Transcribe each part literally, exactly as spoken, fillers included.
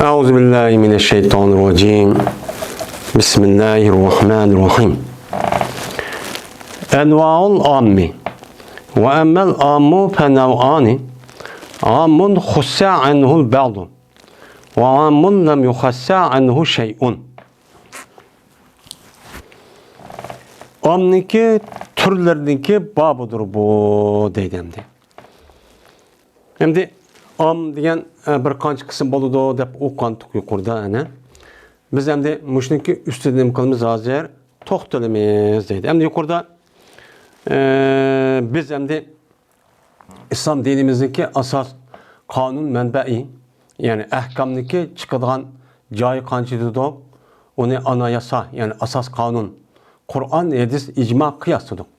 أعوذ بالله من الشيطان الرجيم. بسم الله الرحمن الرحيم. أنواع العام. وأما العام فنوعان. عام خص عنه البعض. وعام لم يخص عنه شيء. ئامنىڭكى تۈرلىرىنىڭكى بابىدۇر بۇ دەيدۇ ئەمدى. ئەمدى ئام دېگەن، ئە، بىر قانچە قىسىم بولىدۇ دەپ ئوقۇغانتۇق يۇقىرىدا ئەنە. بىز ئەمدى مۇشۇنىڭكى ئۈستىدە نېمە قىلىمىز ھازىر؟ توختىلىمىز دەيدۇ. ئەمدى يۇقىرىدا، ئە، بىز ئەمدى ئىسلام دىنىمىزنىڭكى ئاساس قانۇن مەنبەئى، يەنى ئەھكامنىڭكى چىقىدىغان جايى قانچە دېدۇق؟ ئۇنى ئاناياسا، يەنى ئاساس قانۇن، قۇرئان، ھەدىس، ئىجما، قىياس دېدۇق.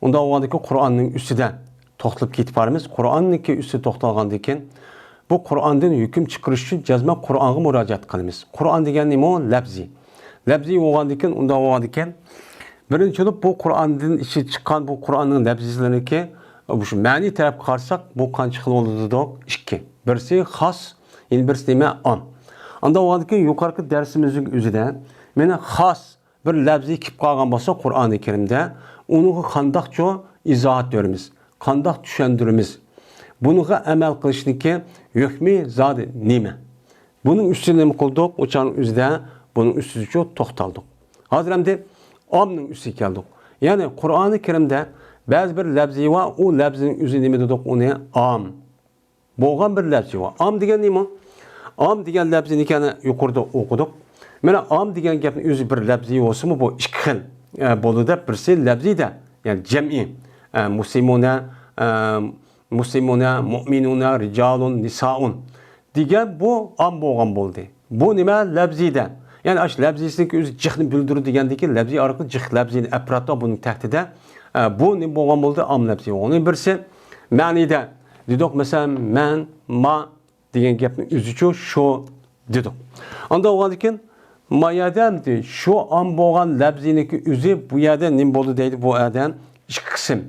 ئۇنداق بولغاندىكىن قۇرئاننىڭ ئۈستىدە توختىلىپ كېتىپ بارىمىز. قۇرئاننىڭكى ئۈستىدە توختالغاندىكىن بۇ قۇرئاندىن ھۆكۈم چىقىرىش ئۈچۈن جەزمەن قۇرئانغا مۇراجىئەت قىلىمىز. قۇرئان دېگەن نېمە ئۇ؟ لەپزى. لەپزى بولغاندىكىن، ئۇنداق بولغاندىكىن، بىرىنچى بولۇپ بۇ قۇرئاندىن ئىشى چىققان بۇ قۇرئاننىڭ لەپزىلىرىنىڭكى، مۇشۇ مەنىي تەرەپكە قارىساق، بۇ قانچە خىل بولىدۇ دېدۇق؟ ئىككى. بىرسى خاس، يەنە بىرسى نېمە؟ ئام. ئانداق بولغاندىكىن يۇقىرىقى دەرسىمىزنىڭ ئۆزىدە مانا خاس بىر لەپزى كېلىپ قالغان بولسا قۇرئانى كەرىمدە، ئۇنىڭغا قانداقچۇ ئىزاھات بېرىمىز، قانداق چۈشەندۈرىمىز؟ بۇنىڭغا ئەمەل قىلىشنىڭكى ھۆكمى زادى نېمە؟ بۇنىڭ ئۈستىدە نېمە قىلدۇق؟ ئۇ چاغنىڭ ئۆزىدە بۇنىڭ ئۈستىدىچۇ توختالدۇق. ھازىر ئەمدى ئامنىڭ ئۈستىگە كەلدۇق. يەنى قۇرئانى كەرىمدە بەزى بىر لەپزى بار، ئۇ لەپزىنىڭ ئۆزى نېمە دېدۇق؟ ئۇنى ئام. بولغان بىر لەپزى بار. ئام دېگەن نېمە؟ ئام دېگەن لەپزىنى كەنە يۇقىرىدا ئوقۇدۇق. مانا ئام دېگەن گەپنىڭ ئۆزى بىر لەپزى بولسىمۇ، بۇ ئىككى خىل، ئە، بولىدۇ دەپ، بىرسى لەپزىدە، يەنى جەمئىي، ئە، مۇسلىمۇنە، ئە، مۇسلىمۇنە، مۇئمىنۇنە، رىجالۇن، نىسائۇن دېگەن بۇ ئام بولغان بولدى. بۇ نېمە؟ لەپزىدە. يەنى ئاشۇ لەپزىسىنىڭكى ئۆزى جىقنى بىلدۈرىدۇ دېگەندىكىن، لەپزى ئارقىلىق جىق لەپزىنى ئەپراتتا بۇنىڭ تەھتىدە. ئە، بۇ نېمە بولغان بولدى؟ ئام لەپزى بولغان. بىرسى مەنىدە دېدۇق، مەسىلەن، مەن، ما دېگەن گەپنىڭ ئۆزىچۇ شۇ دېدۇق. ئانداق بولغاندىكىن، ما يەردە ئەمدى شۇ ئام بولغان لەپزىنىڭكى ئۆزى بۇ يەردە نېمە بولدى دەيدۇ؟ بۇ ئادەم ئىككى قىسىم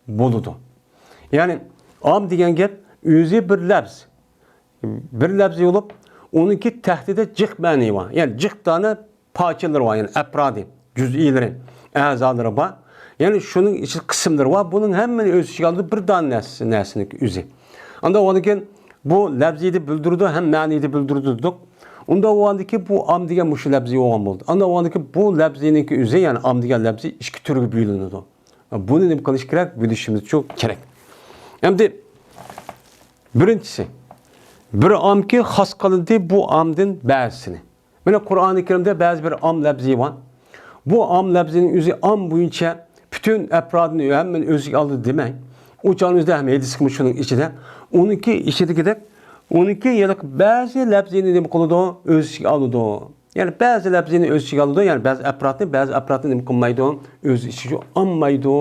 بولىدۇ. يەنى ئام دېگەن گەپ ئۆزى بىر لەپز. بىر لەپزى بولۇپ، ئۇنىڭكى تەھتىدە جىق مەنى بار. يەنى جىق دانە پارچىلىرى بار، يەنى ئەپرادى، جۈزئىيلىرى، ئەزالىرى بار. يەنى شۇنىڭ ئىچىدە قىسىملىرى بار. بۇنىڭ ھەممىنى ئۆز ئىچىگە ئالىدۇ، بىر دانە نەرسە، نەرسىنىڭ ئۆزى. ئانداق بولغاندىكىن بۇ لەپزىدە بىلدۈرىدۇ، ھەم مەنىدە بىلدۈرىدۇ دېدۇق. ئۇنداق بولغاندىكىن بۇ ئام دېگەن مۇشۇ لەپزى بولغان بولدى. ئانداق بولغاندىكىن بۇ لەپزىنىڭكى ئۆزى، يەنى ئام دېگەن لەپزى ئىككى تۈرگە بۆلۈنىدۇ. بۇنى نېمە قىلىش كېرەك؟ بىلىشىمىز شۇ كېرەك. ئەمدى بىرىنچىسى، بىر ئامكى خاس قىلىندى، بۇ ئامدىن بەزىسىنى. مانا قۇرئانى كەرىمدە بەزى بىر ئام لەپزى بار. بۇ ئام لەپزىنىڭ ئۆزى ئام بويىچە پۈتۈن ئەپرادىنى ھەممىنى ئۆز ئىچىگە ئالدى دېمەي. ئۇ چاغنىڭ ئۆزىدە ھەم ھەدىسكىمۇ شۇنىڭ ئىچىدە. ئۇنىڭكى ئىچىدىكىدەك، ئۇنىڭكى يەنە بەزى لەپزىنى نېمە قىلىدۇ؟ ئۆز ئىچىگە ئالىدۇ. يەنى بەزى لەپزىنى ئۆز ئىچىگە ئالىدۇ، يەنى بەزى ئەپرادنى، بەزى ئەپرادنى نېمە قىلمايدۇ؟ ئۆز ئىچىگە ئالمايدۇ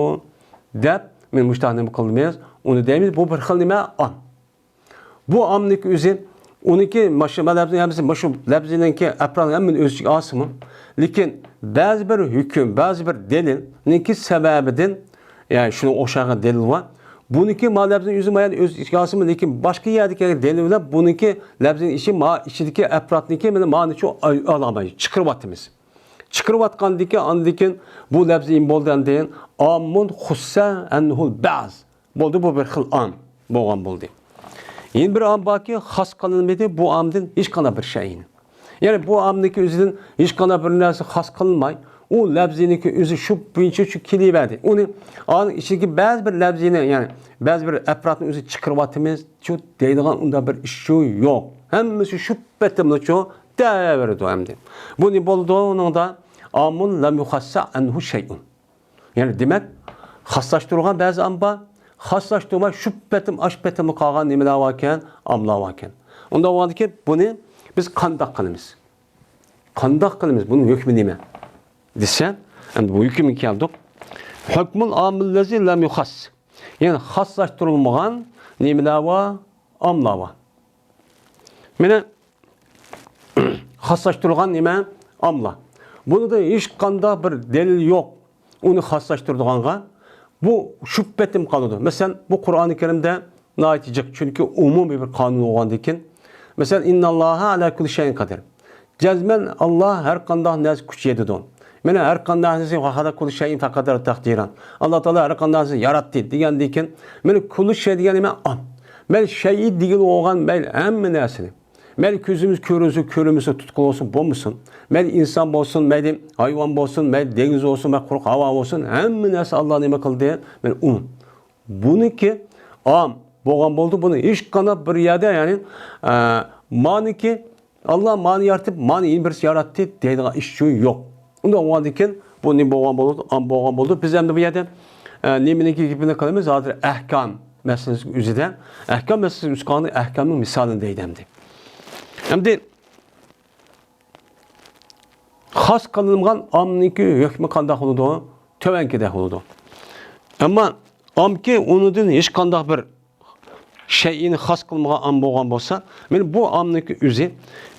دەپ، مانا مۇشۇنداق نېمە قىلىمىز؟ ئۇنى دەيمىز، بۇ بىر خىل نېمە؟ ئام. بۇ ئامنىڭكى ئۆزى، ئۇنىڭكى ماشۇ لەپزى ھەممىسى، ماشۇ لەپزىنىڭكى ئەپرادنى ھەممىنى ئۆز ئىچىگە ئالسىمۇ، لېكىن بەزى بىر ھۆكۈم، بەزى بىر دەلىلنىڭكى سەۋەبىدىن، يەنى شۇنىڭغا ئوخشىغان دەلىل بار. بۇنىڭكى ما لەپزىنى ئۆزى ما يەردە ئۆز ئىچىگە ئالسىمۇ، لېكىن باشقا يەردە كەلگەن دەلىل بىلەن بۇنىڭكى لەپزىنىڭ ئىچى ما ئىچىدىكى ئەپرادنىڭكى مانا، مانىچۇ ئالالمايدۇ، چىقىرىۋاتىمىز. چىقىرىۋاتقاندىكىن، ئاندىن كېيىن بۇ لەپزى نېمە بولدى ئاندىن؟ ئاممۇن خۇسسە ئەنھۇل بەز. بولدى، بۇ بىر خىل ئام بولغان بولدى. يەنە بىر ئام باركى، خاس قىلىنمىدى، بۇ ئامدىن ھېچقانداق بىر شەيئىنى. يەنى بۇ ئامنىڭكى ئۆزىدىن ھېچقانداق بىر نەرسە خاس قىلىنماي، ئۇ لەپزىنىڭكى ئۆزى شۇ بويىچە شۇ كېلىۋەردى. ئۇنى ئانىڭ ئىچىدىكى بەزى بىر لەپزىنى، يەنى بەزى بىر ئەپرادنى ئۆزى چىقىرىۋاتىمىز، شۇ دەيدىغان ئۇنداق بىر ئىش شۇ يوق. ھەممىسى شۇ پېتىملىچۇ دەۋېرىدۇ ئەمدى. بۇ نېمە بولىدۇ ئۇنىڭدا؟ ئامۇن لەم يۇخەسسە ئەنھۇ شەيئۇن. يەنى دېمەك، خاسلاشتۇرغان بەزى ئام بار، خاسلاشتۇرماي شۇ پېتىم، ئاش پېتىملا قالغان نېمىلەر باركەن، ئاملار باركەن. ئۇنداق بولغاندىكىن بۇنى بىز قانداق قىلىمىز؟ قانداق قىلىمىز؟ بۇنىڭ ھۆكمى نېمە؟ دېسە، ئەمدى بۇ ھۆكۈمگە كەلدۇق. ھۆكمۇل ئامىللەزى لەم يۇخەس. يەنى خاسلاشتۇرۇلمىغان نېمىلەر بار؟ ئاملار بار. مانا، خاسلاشتۇرۇلغان نېمە؟ ئاملا. بۇنىڭدا ھېچقانداق بىر دەلىل يوق ئۇنى خاسلاشتۇرىدىغانغا. بۇ شۇ پېتىم قالىدۇ. مەسىلەن، بۇ قۇرئانى كەرىمدە ناھايىتى جىق، چۈنكى ئومۇمىي بىر قانۇن بولغاندىكىن، مەسىلەن، «ئىنناللاھا ئالا كۇللى شەيئىن قادىر». جەزمەن ئاللا ھەر قانداق نەرسە كۈچ يېتىدۇ. مانا ھەر قانداق نەرسە، «ۋە خەلەقە كۇللە شەيئىن فەقەددەرەھۇ تەقدىرا». ئاللا تائالا ھەر قانداق نەرسىنى ياراتتى دېگەندىن كېيىن، مانا كۇللى شەي دېگەن نېمە؟ ئام. مەيلى شەيئى دېگىلى بولغان، مەيلى ھەممە نەرسىنى. مەيلى كۆزىمىز كۆرۈنسۇن، كۆرۈنمىسۇن، تۇتقا بولسۇن، بولمىسۇن. مەيلى ئىنسان بولسۇن، مەيلى ھايۋان بولسۇن، مەيلى دېڭىز بولسۇن، مەيلى قۇرۇق ھاۋا بولسۇن، ھەممە نەرسە ئاللا نېمە قىلدى؟ مانا ئۇ. بۇنىڭكى ئام بولغان بولدى، بۇنى ھېچقانداق بىر يەردە، يەنى، ئە، مانىكى، ئاللا مانى يارىتىپ، مانى يەنە بىرسى ياراتتى دەيدىغان ئىش يوق. ئۇنداق بولغاندىن كېيىن، بۇ نېمە بولغان بولىدۇ؟ ئام بولغان بولىدۇ. بىز ئەمدى بۇ يەردە، ئە، نېمىنىڭكى گېپىنى قىلىمىز؟ ھازىر ئەھكام مەسىلىسى ئۆزىدە. ئەھكام مەسىلىسى ئۆز قالغان ئەھكامنىڭ مىسالىنى دەيدۇ ئەمدى. ئەمدى خاس قىلىنغان ئامنىڭكى ھۆكمى قانداق بولىدۇ؟ تۆۋەنكىدەك بولىدۇ. ئەمما ئامكى ئۇنىڭدىن ھېچقانداق بىر شەيئىنى خاس قىلمىغان ئام بولغان بولسا، مانا بۇ ئامنىڭكى ئۆزى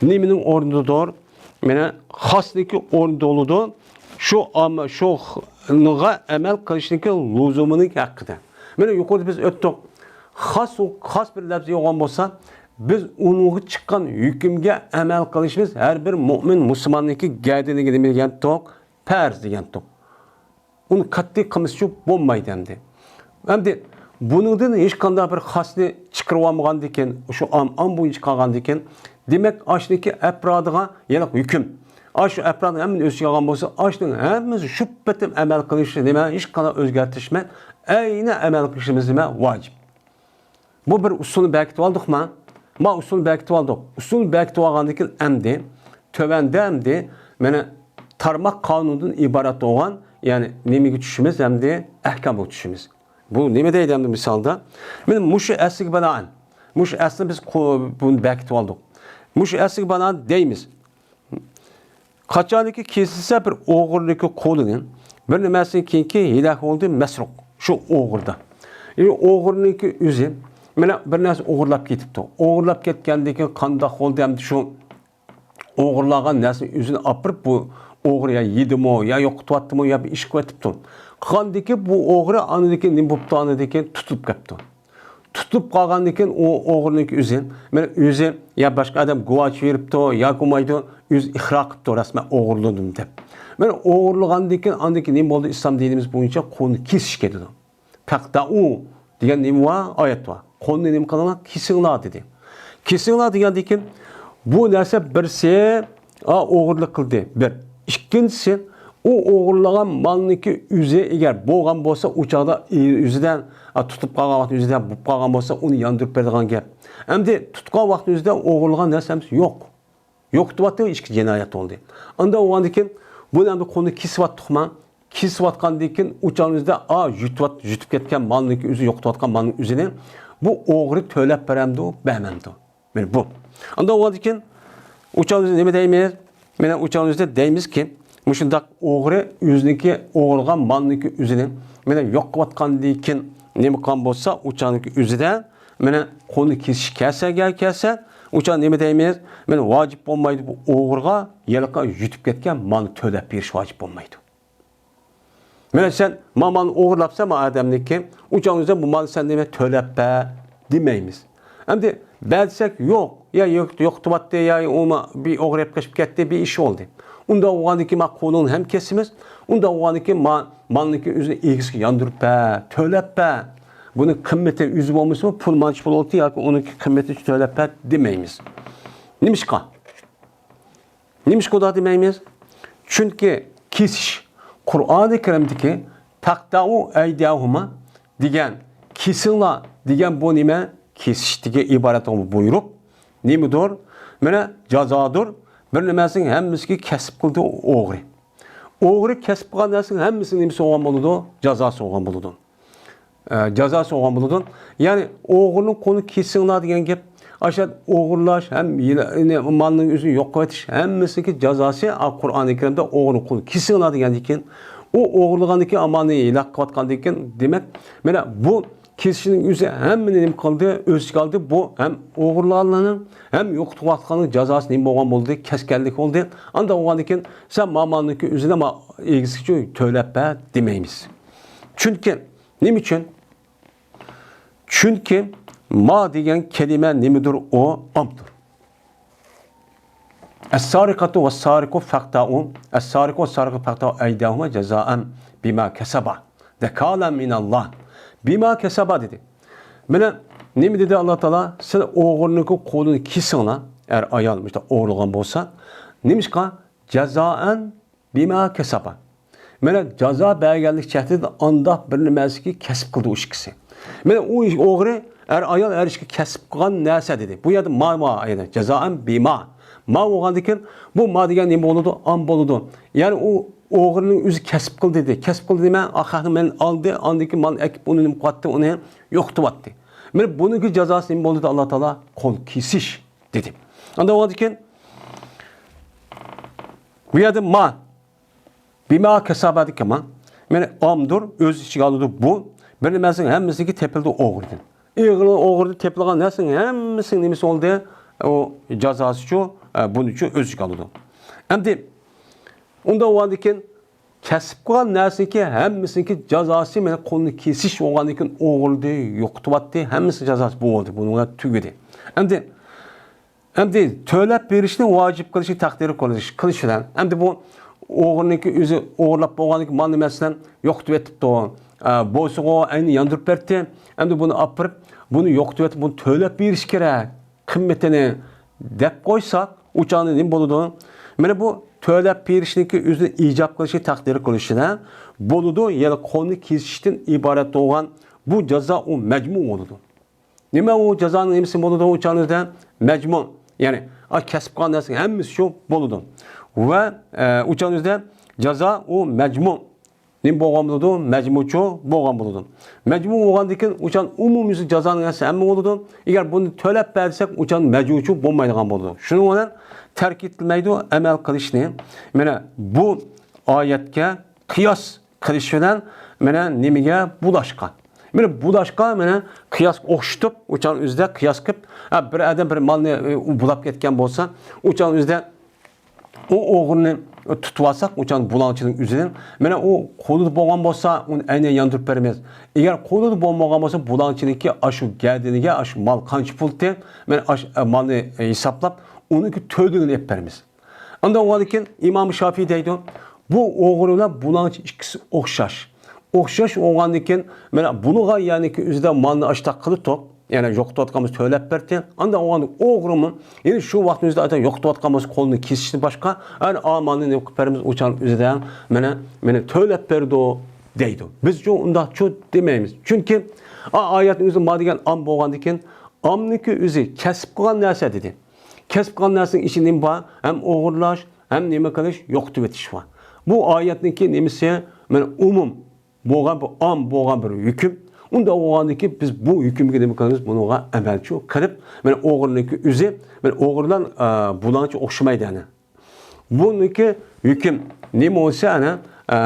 نېمىنىڭ ئورنىدىدۇر؟ مانا خاسنىڭكى ئورنىدا بولىدۇ. شۇ ئام، شۇنىڭغا ئەمەل قىلىشنىڭكى لۇزۇمىنىڭ ھەققىدە. مانا يۇقىرىدا بىز ئۆتتۇق. خاس، خاس بىر لەپز بولغان بولسا، بىز ئۇنىڭغا چىققان ھۆكۈمگە ئەمەل قىلىشىمىز ھەر بىر مۆمىن مۇسۇلماننىڭكى گەدىنىگە نېمە دېگەنتۇق؟ پەرز دېگەنتۇق. ئۇنى قەتئىي قىلمىسىچۇ بولمايدۇ ئەمدى. ئەمدى بۇنىڭدىن ھېچقانداق بىر خاسنى چىقىرىۋالمىغاندىكىن، شۇ ئام، ئام بويىچە قالغاندىكىن، دېمەك، ئاشنىكى ئەپرادىغا يەنە ھۆكۈم. ئاشۇ ئەپرادنىڭ ھەممىنى ئۆز ئىچىگە ئالغان بولسا، ئاشنىڭ ھەممىسى شۇ پېتىم ئەمەل قىلىشى نېمە؟ ھېچقانداق ئۆزگەرتىشمەي، ئەينى ئەمەل قىلىشىمىز نېمە؟ ۋاجىپ. بۇ بىر ئۇسۇلنى بەركىتىۋالدۇقما؟ ما ئۇسۇلنى بەركىتىۋالدۇق. ئۇسۇلنى بەركىتىۋالغاندىن كېيىن ئەمدى تۆۋەندە ئەمدى مانا تارماق قانۇندىن ئىبارەت بولغان، يەنى نېمىگە چۈشىمىز؟ ئەمدى ئەھكامغا چۈشىمىز. بۇ نېمە دەيدۇ ئەمدى مىسالدا؟ مانا مۇشۇ ئەسلىگە بىنائەن، مۇشۇ ئەسلىنى بىز قو-، بۇنى بەركىتىۋالدۇق. مۇشۇ ئەسلىگە بىنائەن دەيمىز. قاچانكى كېسىلسە بىر ئوغرىنىڭكى قولىنى، بىر نېمەسىدىن كېيىنكى ھېلاك بولدى مەسرۇق، شۇ ئوغرىدا. ئى، ئوغرىنىڭكى ئۆزى، مانا بىر نەرسە ئوغرىلاپ كېتىپتۇ. ئوغرىلاپ كەتكەندىن كېيىن قانداق بولدى؟ ئەمدى شۇ ئوغرىلانغان نەرسىنى ئۆزىنى ئاپىرىپ، بۇ ئوغرى يا يېدىمۇ، يا يوقىتىۋەتتىمۇ، يا بىر ئىش قىلىۋېتىپتۇ. قىلغاندىن كېيىن بۇ ئوغرى ئاندىن كېيىن نېمە بوپتۇ؟ ئاندىن كېيىن تۇتۇلۇپ كەپتۇ. تۇتۇپ قالغاندىن كېيىن ئۇ ئوغرىنىڭكى ئۆزى، مانا ئۆزى يا باشقا ئادەم گۇۋاچى بېرىپتۇ، يا بولمايدۇ، ئۆزى ئىقرار قىپتۇ رەسمەن ئوغرىلىدىم دەپ. مانا ئوغرىلىغاندىن كېيىن، ئاندىن كېيىن نېمە بولدى؟ ئىسلام دىنىمىز بويىچە قولنى كېسىش كېتىدۇ. پەقتەئۇ دېگەن نېمە بار؟ ئايەت بار. قولنى نېمە قىلىڭلار؟ كېسىڭلار دېدى. كېسىڭلار دېگەندىن كېيىن بۇ نەرسە بىرسى، ئا، ئوغرىلىق قىلدى. بىر. ئىككىنچىسى، ئۇ ئوغرىلىغان مالنىڭكى ئۆزى ئەگەر بولغان بولسا، ئۇ چاغدا ئۆزىدە، ئا، تۇتۇپ قالغان ۋاقىت ئۆزىدە بولۇپ قالغان بولسا، ئۇنى ياندۇرۇپ بېرىدىغان گەپ. ئەمدى تۇتقان ۋاقىت ئۆزىدە ئوغرىلىغان نەرسە ئەمەس يوق. يوقىتىۋاتتى، ئىچكى جىنايەت بولدى. ئاندا بولغاندىن كېيىن، بۇنى ئەمدى قولنى كېسىۋاتتۇقما؟ كېسىۋاتقاندىن كېيىن، ئۇ چاغنىڭ ئۆزىدە، ئا، يۇتۇۋات-، يۇتۇپ كەتكەن مالنىڭكى ئۆزى، يوقىتىۋاتقان مالنىڭ ئۆزىنى بۇ ئوغرى تۆلەپ بېرەمدۇ، بەرمەمدۇ؟ مانا بۇ. ئاندا بولغاندىن كېيىن، ئۇ چاغنىڭ ئۆزىدە نېمە دەيمىز؟ مانا ئۇ چاغنىڭ ئۆزىدە دەيمىزكى، مۇشۇنداق ئوغرى ئۆزىنىڭكى ئوغرىلىغان مالنىڭكى ئۆزىنى، مانا يوقىتىۋاتقاندىن كېيىن نېمە قىلغان بولسا، ئۇ چاغنىڭكى ئۆزىدە، مانا قولنى كېسىش كەلسە، گەپ كەلسە، ئۇ چاغ نېمە دەيمىز؟ مانا ۋاجىپ بولمايدۇ، بۇ ئوغرىغا ھېلىقى يۇتۇپ كەتكەن مالنى تۆلەپ بېرىش ۋاجىپ بولمايدۇ. مانا سەن ما مالنى ئوغرىلاپسەن، ما ئادەمنىڭكى، ئۇ چاغنىڭ ئۆزىدە بۇ مالنى سەن نېمە تۆلەپ بەر دېمەيمىز. ئەمدى بەرسەك يوق، يا يوق-، يوقىتىۋاتتى، يا ئۇ ما-، بىر ئوغرى ئېلىپ قېچىپ كەتتى، بىر ئىش بولدى. ئۇنداق بولغاندىن كېيىن ما قولۇڭنى ھەم كېسىمىز، ئۇنداق بولغاندىن كېيىن ما-، مالنىڭكى ئۆزىنى ئىگىسىگە ياندۇرۇپ بەر، تۆلەپ بەر. بۇنىڭ قىممىتى ئۆزى بولمىسىمۇ، پۇل مانچە پۇل بولدى ياكى ئۇنىڭكى قىممىتى تۆلەپ بەر دېمەيمىز. نېمىشقا؟ نېمىشقا ئۇنداق دېمەيمىز؟ چۈنكى كېسىش، قۇرئانى كەرىمدىكى «پەقتەئۇ ئەيدىيەھۇما» دېگەن، «كېسىڭلار» دېگەن بۇ نېمە؟ كېسىشتىكى ئىبارەت بۇيرۇق. نېمىدۇر؟ مانا جازادۇر. بىر نېمەسىنىڭ ھەممىسىگە كەسىپ قىلدى ئوغرى. ئوغرى كەسىپ قىلغان نەرسىنىڭ ھەممىسىنىڭ نېمىسى بولغان بولىدۇ؟ جازاسى بولغان بولىدۇ. ئە، جازاسى بولغان بولىدۇ. يەنى ئوغرىنىڭ قولىنى كېسىڭلار دېگەن گەپ، ئاشۇ ئوغرىلاش ھەم ھىيلە-، مالنىڭ ئۆزىنى يوق قىلىۋېتىش ھەممىسىنىڭكى جازاسى، ئا، قۇرئانى كەرىمدە «ئوغرىنىڭ قولىنى كېسىڭلار» دېگەندىن كېيىن، ئۇ ئوغرىلىغاندىن كېيىن، ئامالنى ھېلاك قىلىۋاتقاندىن كېيىن، دېمەك، مانا بۇ كېسىشنىڭ ئۆزى ھەممىنى نېمە قىلدى؟ ئۆز ئىچىگە ئالدى. بۇ ھەم ئوغرىلىغانلارنىڭ، ھەم يوقىتىۋاتقاننىڭ جازاسى نېمە بولغان بولدى؟ كەسكەنلىك بولدى. ئانداق بولغاندىن كېيىن، سەن ما مالنىڭكى ئۆزىنى ما ئىگىسىگە تۆلەپ بەر دېمەيمىز. چۈنكى، نېمە ئۈچۈن؟ چۈنكى ما دېگەن كەلىمە نېمىدۇر؟ ئۇ ئامدۇر. ئەسسارىقاتۇ ۋەسسارىقۇ فەقتەئۇ، ئەسسارىقۇ ۋەسسارىقۇ فەقتەئۇ ئەيدىيەھۇمە جازائەن بىما كەسەبا نەكالەن مىنەللاھ. بىما كەسەبا دېدى. مانا نېمە دېدى ئاللا تائالا؟ سىلەر ئوغرىنىڭكى قولىنى كېسىڭلار، ئەر ئايال مۇشۇنداق ئوغرىلىغان بولسا، نېمىشقا؟ جازائەن بىما كەسەبا. مانا جازا بەرگەنلىك جەھەتتىن ئانداق بىر نېمەسىكى كەسىپ قىلدى ئۇ ئىككىسى. مانا ئۇ ئوغرى، ئەر ئايال ھەر ئىككى كەسىپ قىلغان نەرسە دېدى. بۇ يەردە ما، ما، يەنى جازائەن بىما. ما بولغاندىكىن بۇ ما دېگەن نېمە بولىدۇ؟ ئام بولىدۇ. يەنى ئۇ ئوغرىنىڭ ئۆزى كەسىپ قىلدى دېدى. كەسىپ قىلدى دېمە، ئاخىرىنى مەن ئالدى، ئاندىن كېيىن مالنى ئەكىپ ئۇنى نېمە قىلىۋەتتى، ئۇنى يوقىتىۋەتتى. مانا بۇنىڭكى جازاسى نېمە بولدى؟ ئاللا تائالا قول كېسىش دېدى. ئاندىن ئۇنىڭدىن كېيىن بۇ يەردە ما، بىما كەسەبا دېدىكى ما. مانا ئامدۇر، ئۆز ئىچىگە ئالىدۇ بۇ. بىر نېمىسىنىڭ ھەممىسىنىڭكى تېپىلدى ئوغرىدىن. ئېغىر ئوغرىدىن تېپىلغان نەرسىنىڭ ھەممىسىنىڭ نېمىسى بولدى؟ ئۇ جازاسىچۇ، ئە، بۇنىچۇ ئۆز ئىچىگە ئالىدۇ. ئەمدى ئۇنداق بولغاندىن كېيىن كەسىپ قىلغان نەرسىنىڭكى ھەممىسىنىڭكى جازاسى مانا قولنى كېسىش بولغاندىن كېيىن ئوغرىدى، يوقىتىۋەتتى، ھەممىسى جازاسى بولدى. بۇنىڭغا تۈگىدى. ئەمدى ئەمدى تۆلەپ بېرىشنى ۋاجىپ قىلىشى تەقدىر قىلىش، قىلىش بىلەن، ئەمدى بۇ ئوغرىنىڭكى ئۆزى ئوغرىلاپ بولغاندىكىن مالنى مەسىلەن يوقىتىپ ئېتىپتۇ. ئە، بولسىغۇ ئەينى ياندۇرۇپ بەردى. ئەمدى بۇنى ئاپىرىپ، بۇنى يوقىتىپ ئېتىپ، بۇنى تۆلەپ بېرىش كېرەك، قىممىتىنى دەپ قويساق، ئۇ چاغدا نېمە بولىدۇ؟ مانا بۇ تۆلەپ بېرىشنىڭكى ئۆزىنى ئىجاب قىلىشى تەقدىر قىلىشىدا بولىدۇ، يەنى قولنى كېسىشتىن ئىبارەت بولغان بۇ جازا ئۇ مەجمۇ بولىدۇ. نېمە ئۇ جازانىڭ نېمىسى بولىدۇ؟ ئۇ چاغنىڭىزدا مەجمۇ، يەنى ئا، كەسىپ قىلغان نەرسىنىڭ ھەممىسى شۇ بولىدۇ. ۋە، ئە، ئۇ چاغنىڭىزدا جازا ئۇ مەجمۇ نېمە بولغان بولىدۇ؟ مەجمۇچۇ بولغان بولىدۇ. مەجمۇ بولغاندىن كېيىن ئۇ چاغ ئومۇميۈزلۈك جازانىڭ ھەممىسى ھەممە بولىدۇ. ئەگەر بۇنى تۆلەپ بەرسەك، ئۇ چاغ مەجمۇچۇ بولمايدىغان بولىدۇ. شۇنىڭ بىلەن تەرك ئېتىلمەيدۇ ئەمەل قىلىشنى. مانا بۇ ئايەتكە قىياس قىلىش بىلەن مانا نېمىگە بۇلاشقان. مانا بۇلاشقان، مانا قىياسقا ئوخشىتىپ، ئۇ چاغنىڭ ئۆزىدە قىياس قىلىپ، ھە، بىر ئادەم بىر مالنى، ئى، بۇلاپ كەتكەن بولسا، ئۇ چاغنىڭ ئۆزىدە ئۇ ئوغرىنى تۇتۇۋالساق، ئۇ چاغنىڭ بۇلاڭچىنىڭ ئۆزىدىن، مانا ئۇ قولىدا بولغان بولسا، ئۇنى ئەينەن ياندۇرۇپ بېرىمىز. ئەگەر قولىدا بولمىغان بولسا، بۇلاڭچىنىڭكى ئاشۇ گەدىنىگە ئاشۇ مال قانچە پۇل ئىدى، مانا ئاشۇ، ئە، مالنى، ئە، ھېسابلاپ، ئۇنىڭكى تۆلىگىنى ئېلىپ بېرىمىز. ئاندىن ئۇنىڭدىن كېيىن ئىمام شافىي دەيدۇ، بۇ ئوغرى بىلەن بۇلاڭچى ئىككىسى ئوخشاش. ئوخشاش بولغاندىن كېيىن، مانا بۇنىڭغا يەنىكى ئۆزىدە مالنى ئاشتاق قىلىتۇق، يەنى يوقىتىۋاتقان بولسا تۆلەپ بەردى. ئاندىن ئۇنىڭغا ئوغرىمۇ، يەنى شۇ ۋاقىتنىڭ ئۆزىدە ئادەم يوقىتىۋاتقان بولسا قولنى كېسىشتىن باشقا، ئەنە ئا مالنى نېمە قىلىپ بېرىمىز، ئۇ چاغنىڭ ئۆزىدە مانا، مانا تۆلەپ بەردى دەيدۇ. بىزچۇ ئۇنداقچۇ دېمەيمىز. چۈنكى ئا ئايەتنىڭ ئۆزى ما دېگەن ئام بولغاندىن كېيىن، ئامنىڭكى ئۆزى كەسىپ قىلغان نەرسە دېدى. كەسىپ قىلغان نەرسىنىڭ ئىچىدە نېمە بار؟ ھەم ئوغرىلاش، ھەم نېمە قىلىش، يوقىتىۋېتىش بار. بۇ ئايەتنىڭكى نېمىسى؟ مانا ئومۇم بولغان بىر، ئام بولغان بىر ھۆكۈم. ئۇنداق بولغاندىن كېيىن بىز بۇ ھۆكۈمگە نېمە قىلىمىز؟ بۇنىڭغا ئەمەلچۇ قىلىپ، مانا ئوغرىنىڭكى ئۆزى، مانا ئوغرىلار، ئە، بۇلارچە ئوخشىمايدۇ ئەنە. بۇنىڭكى ھۆكۈم نېمە بولسا ئەنە، ئە،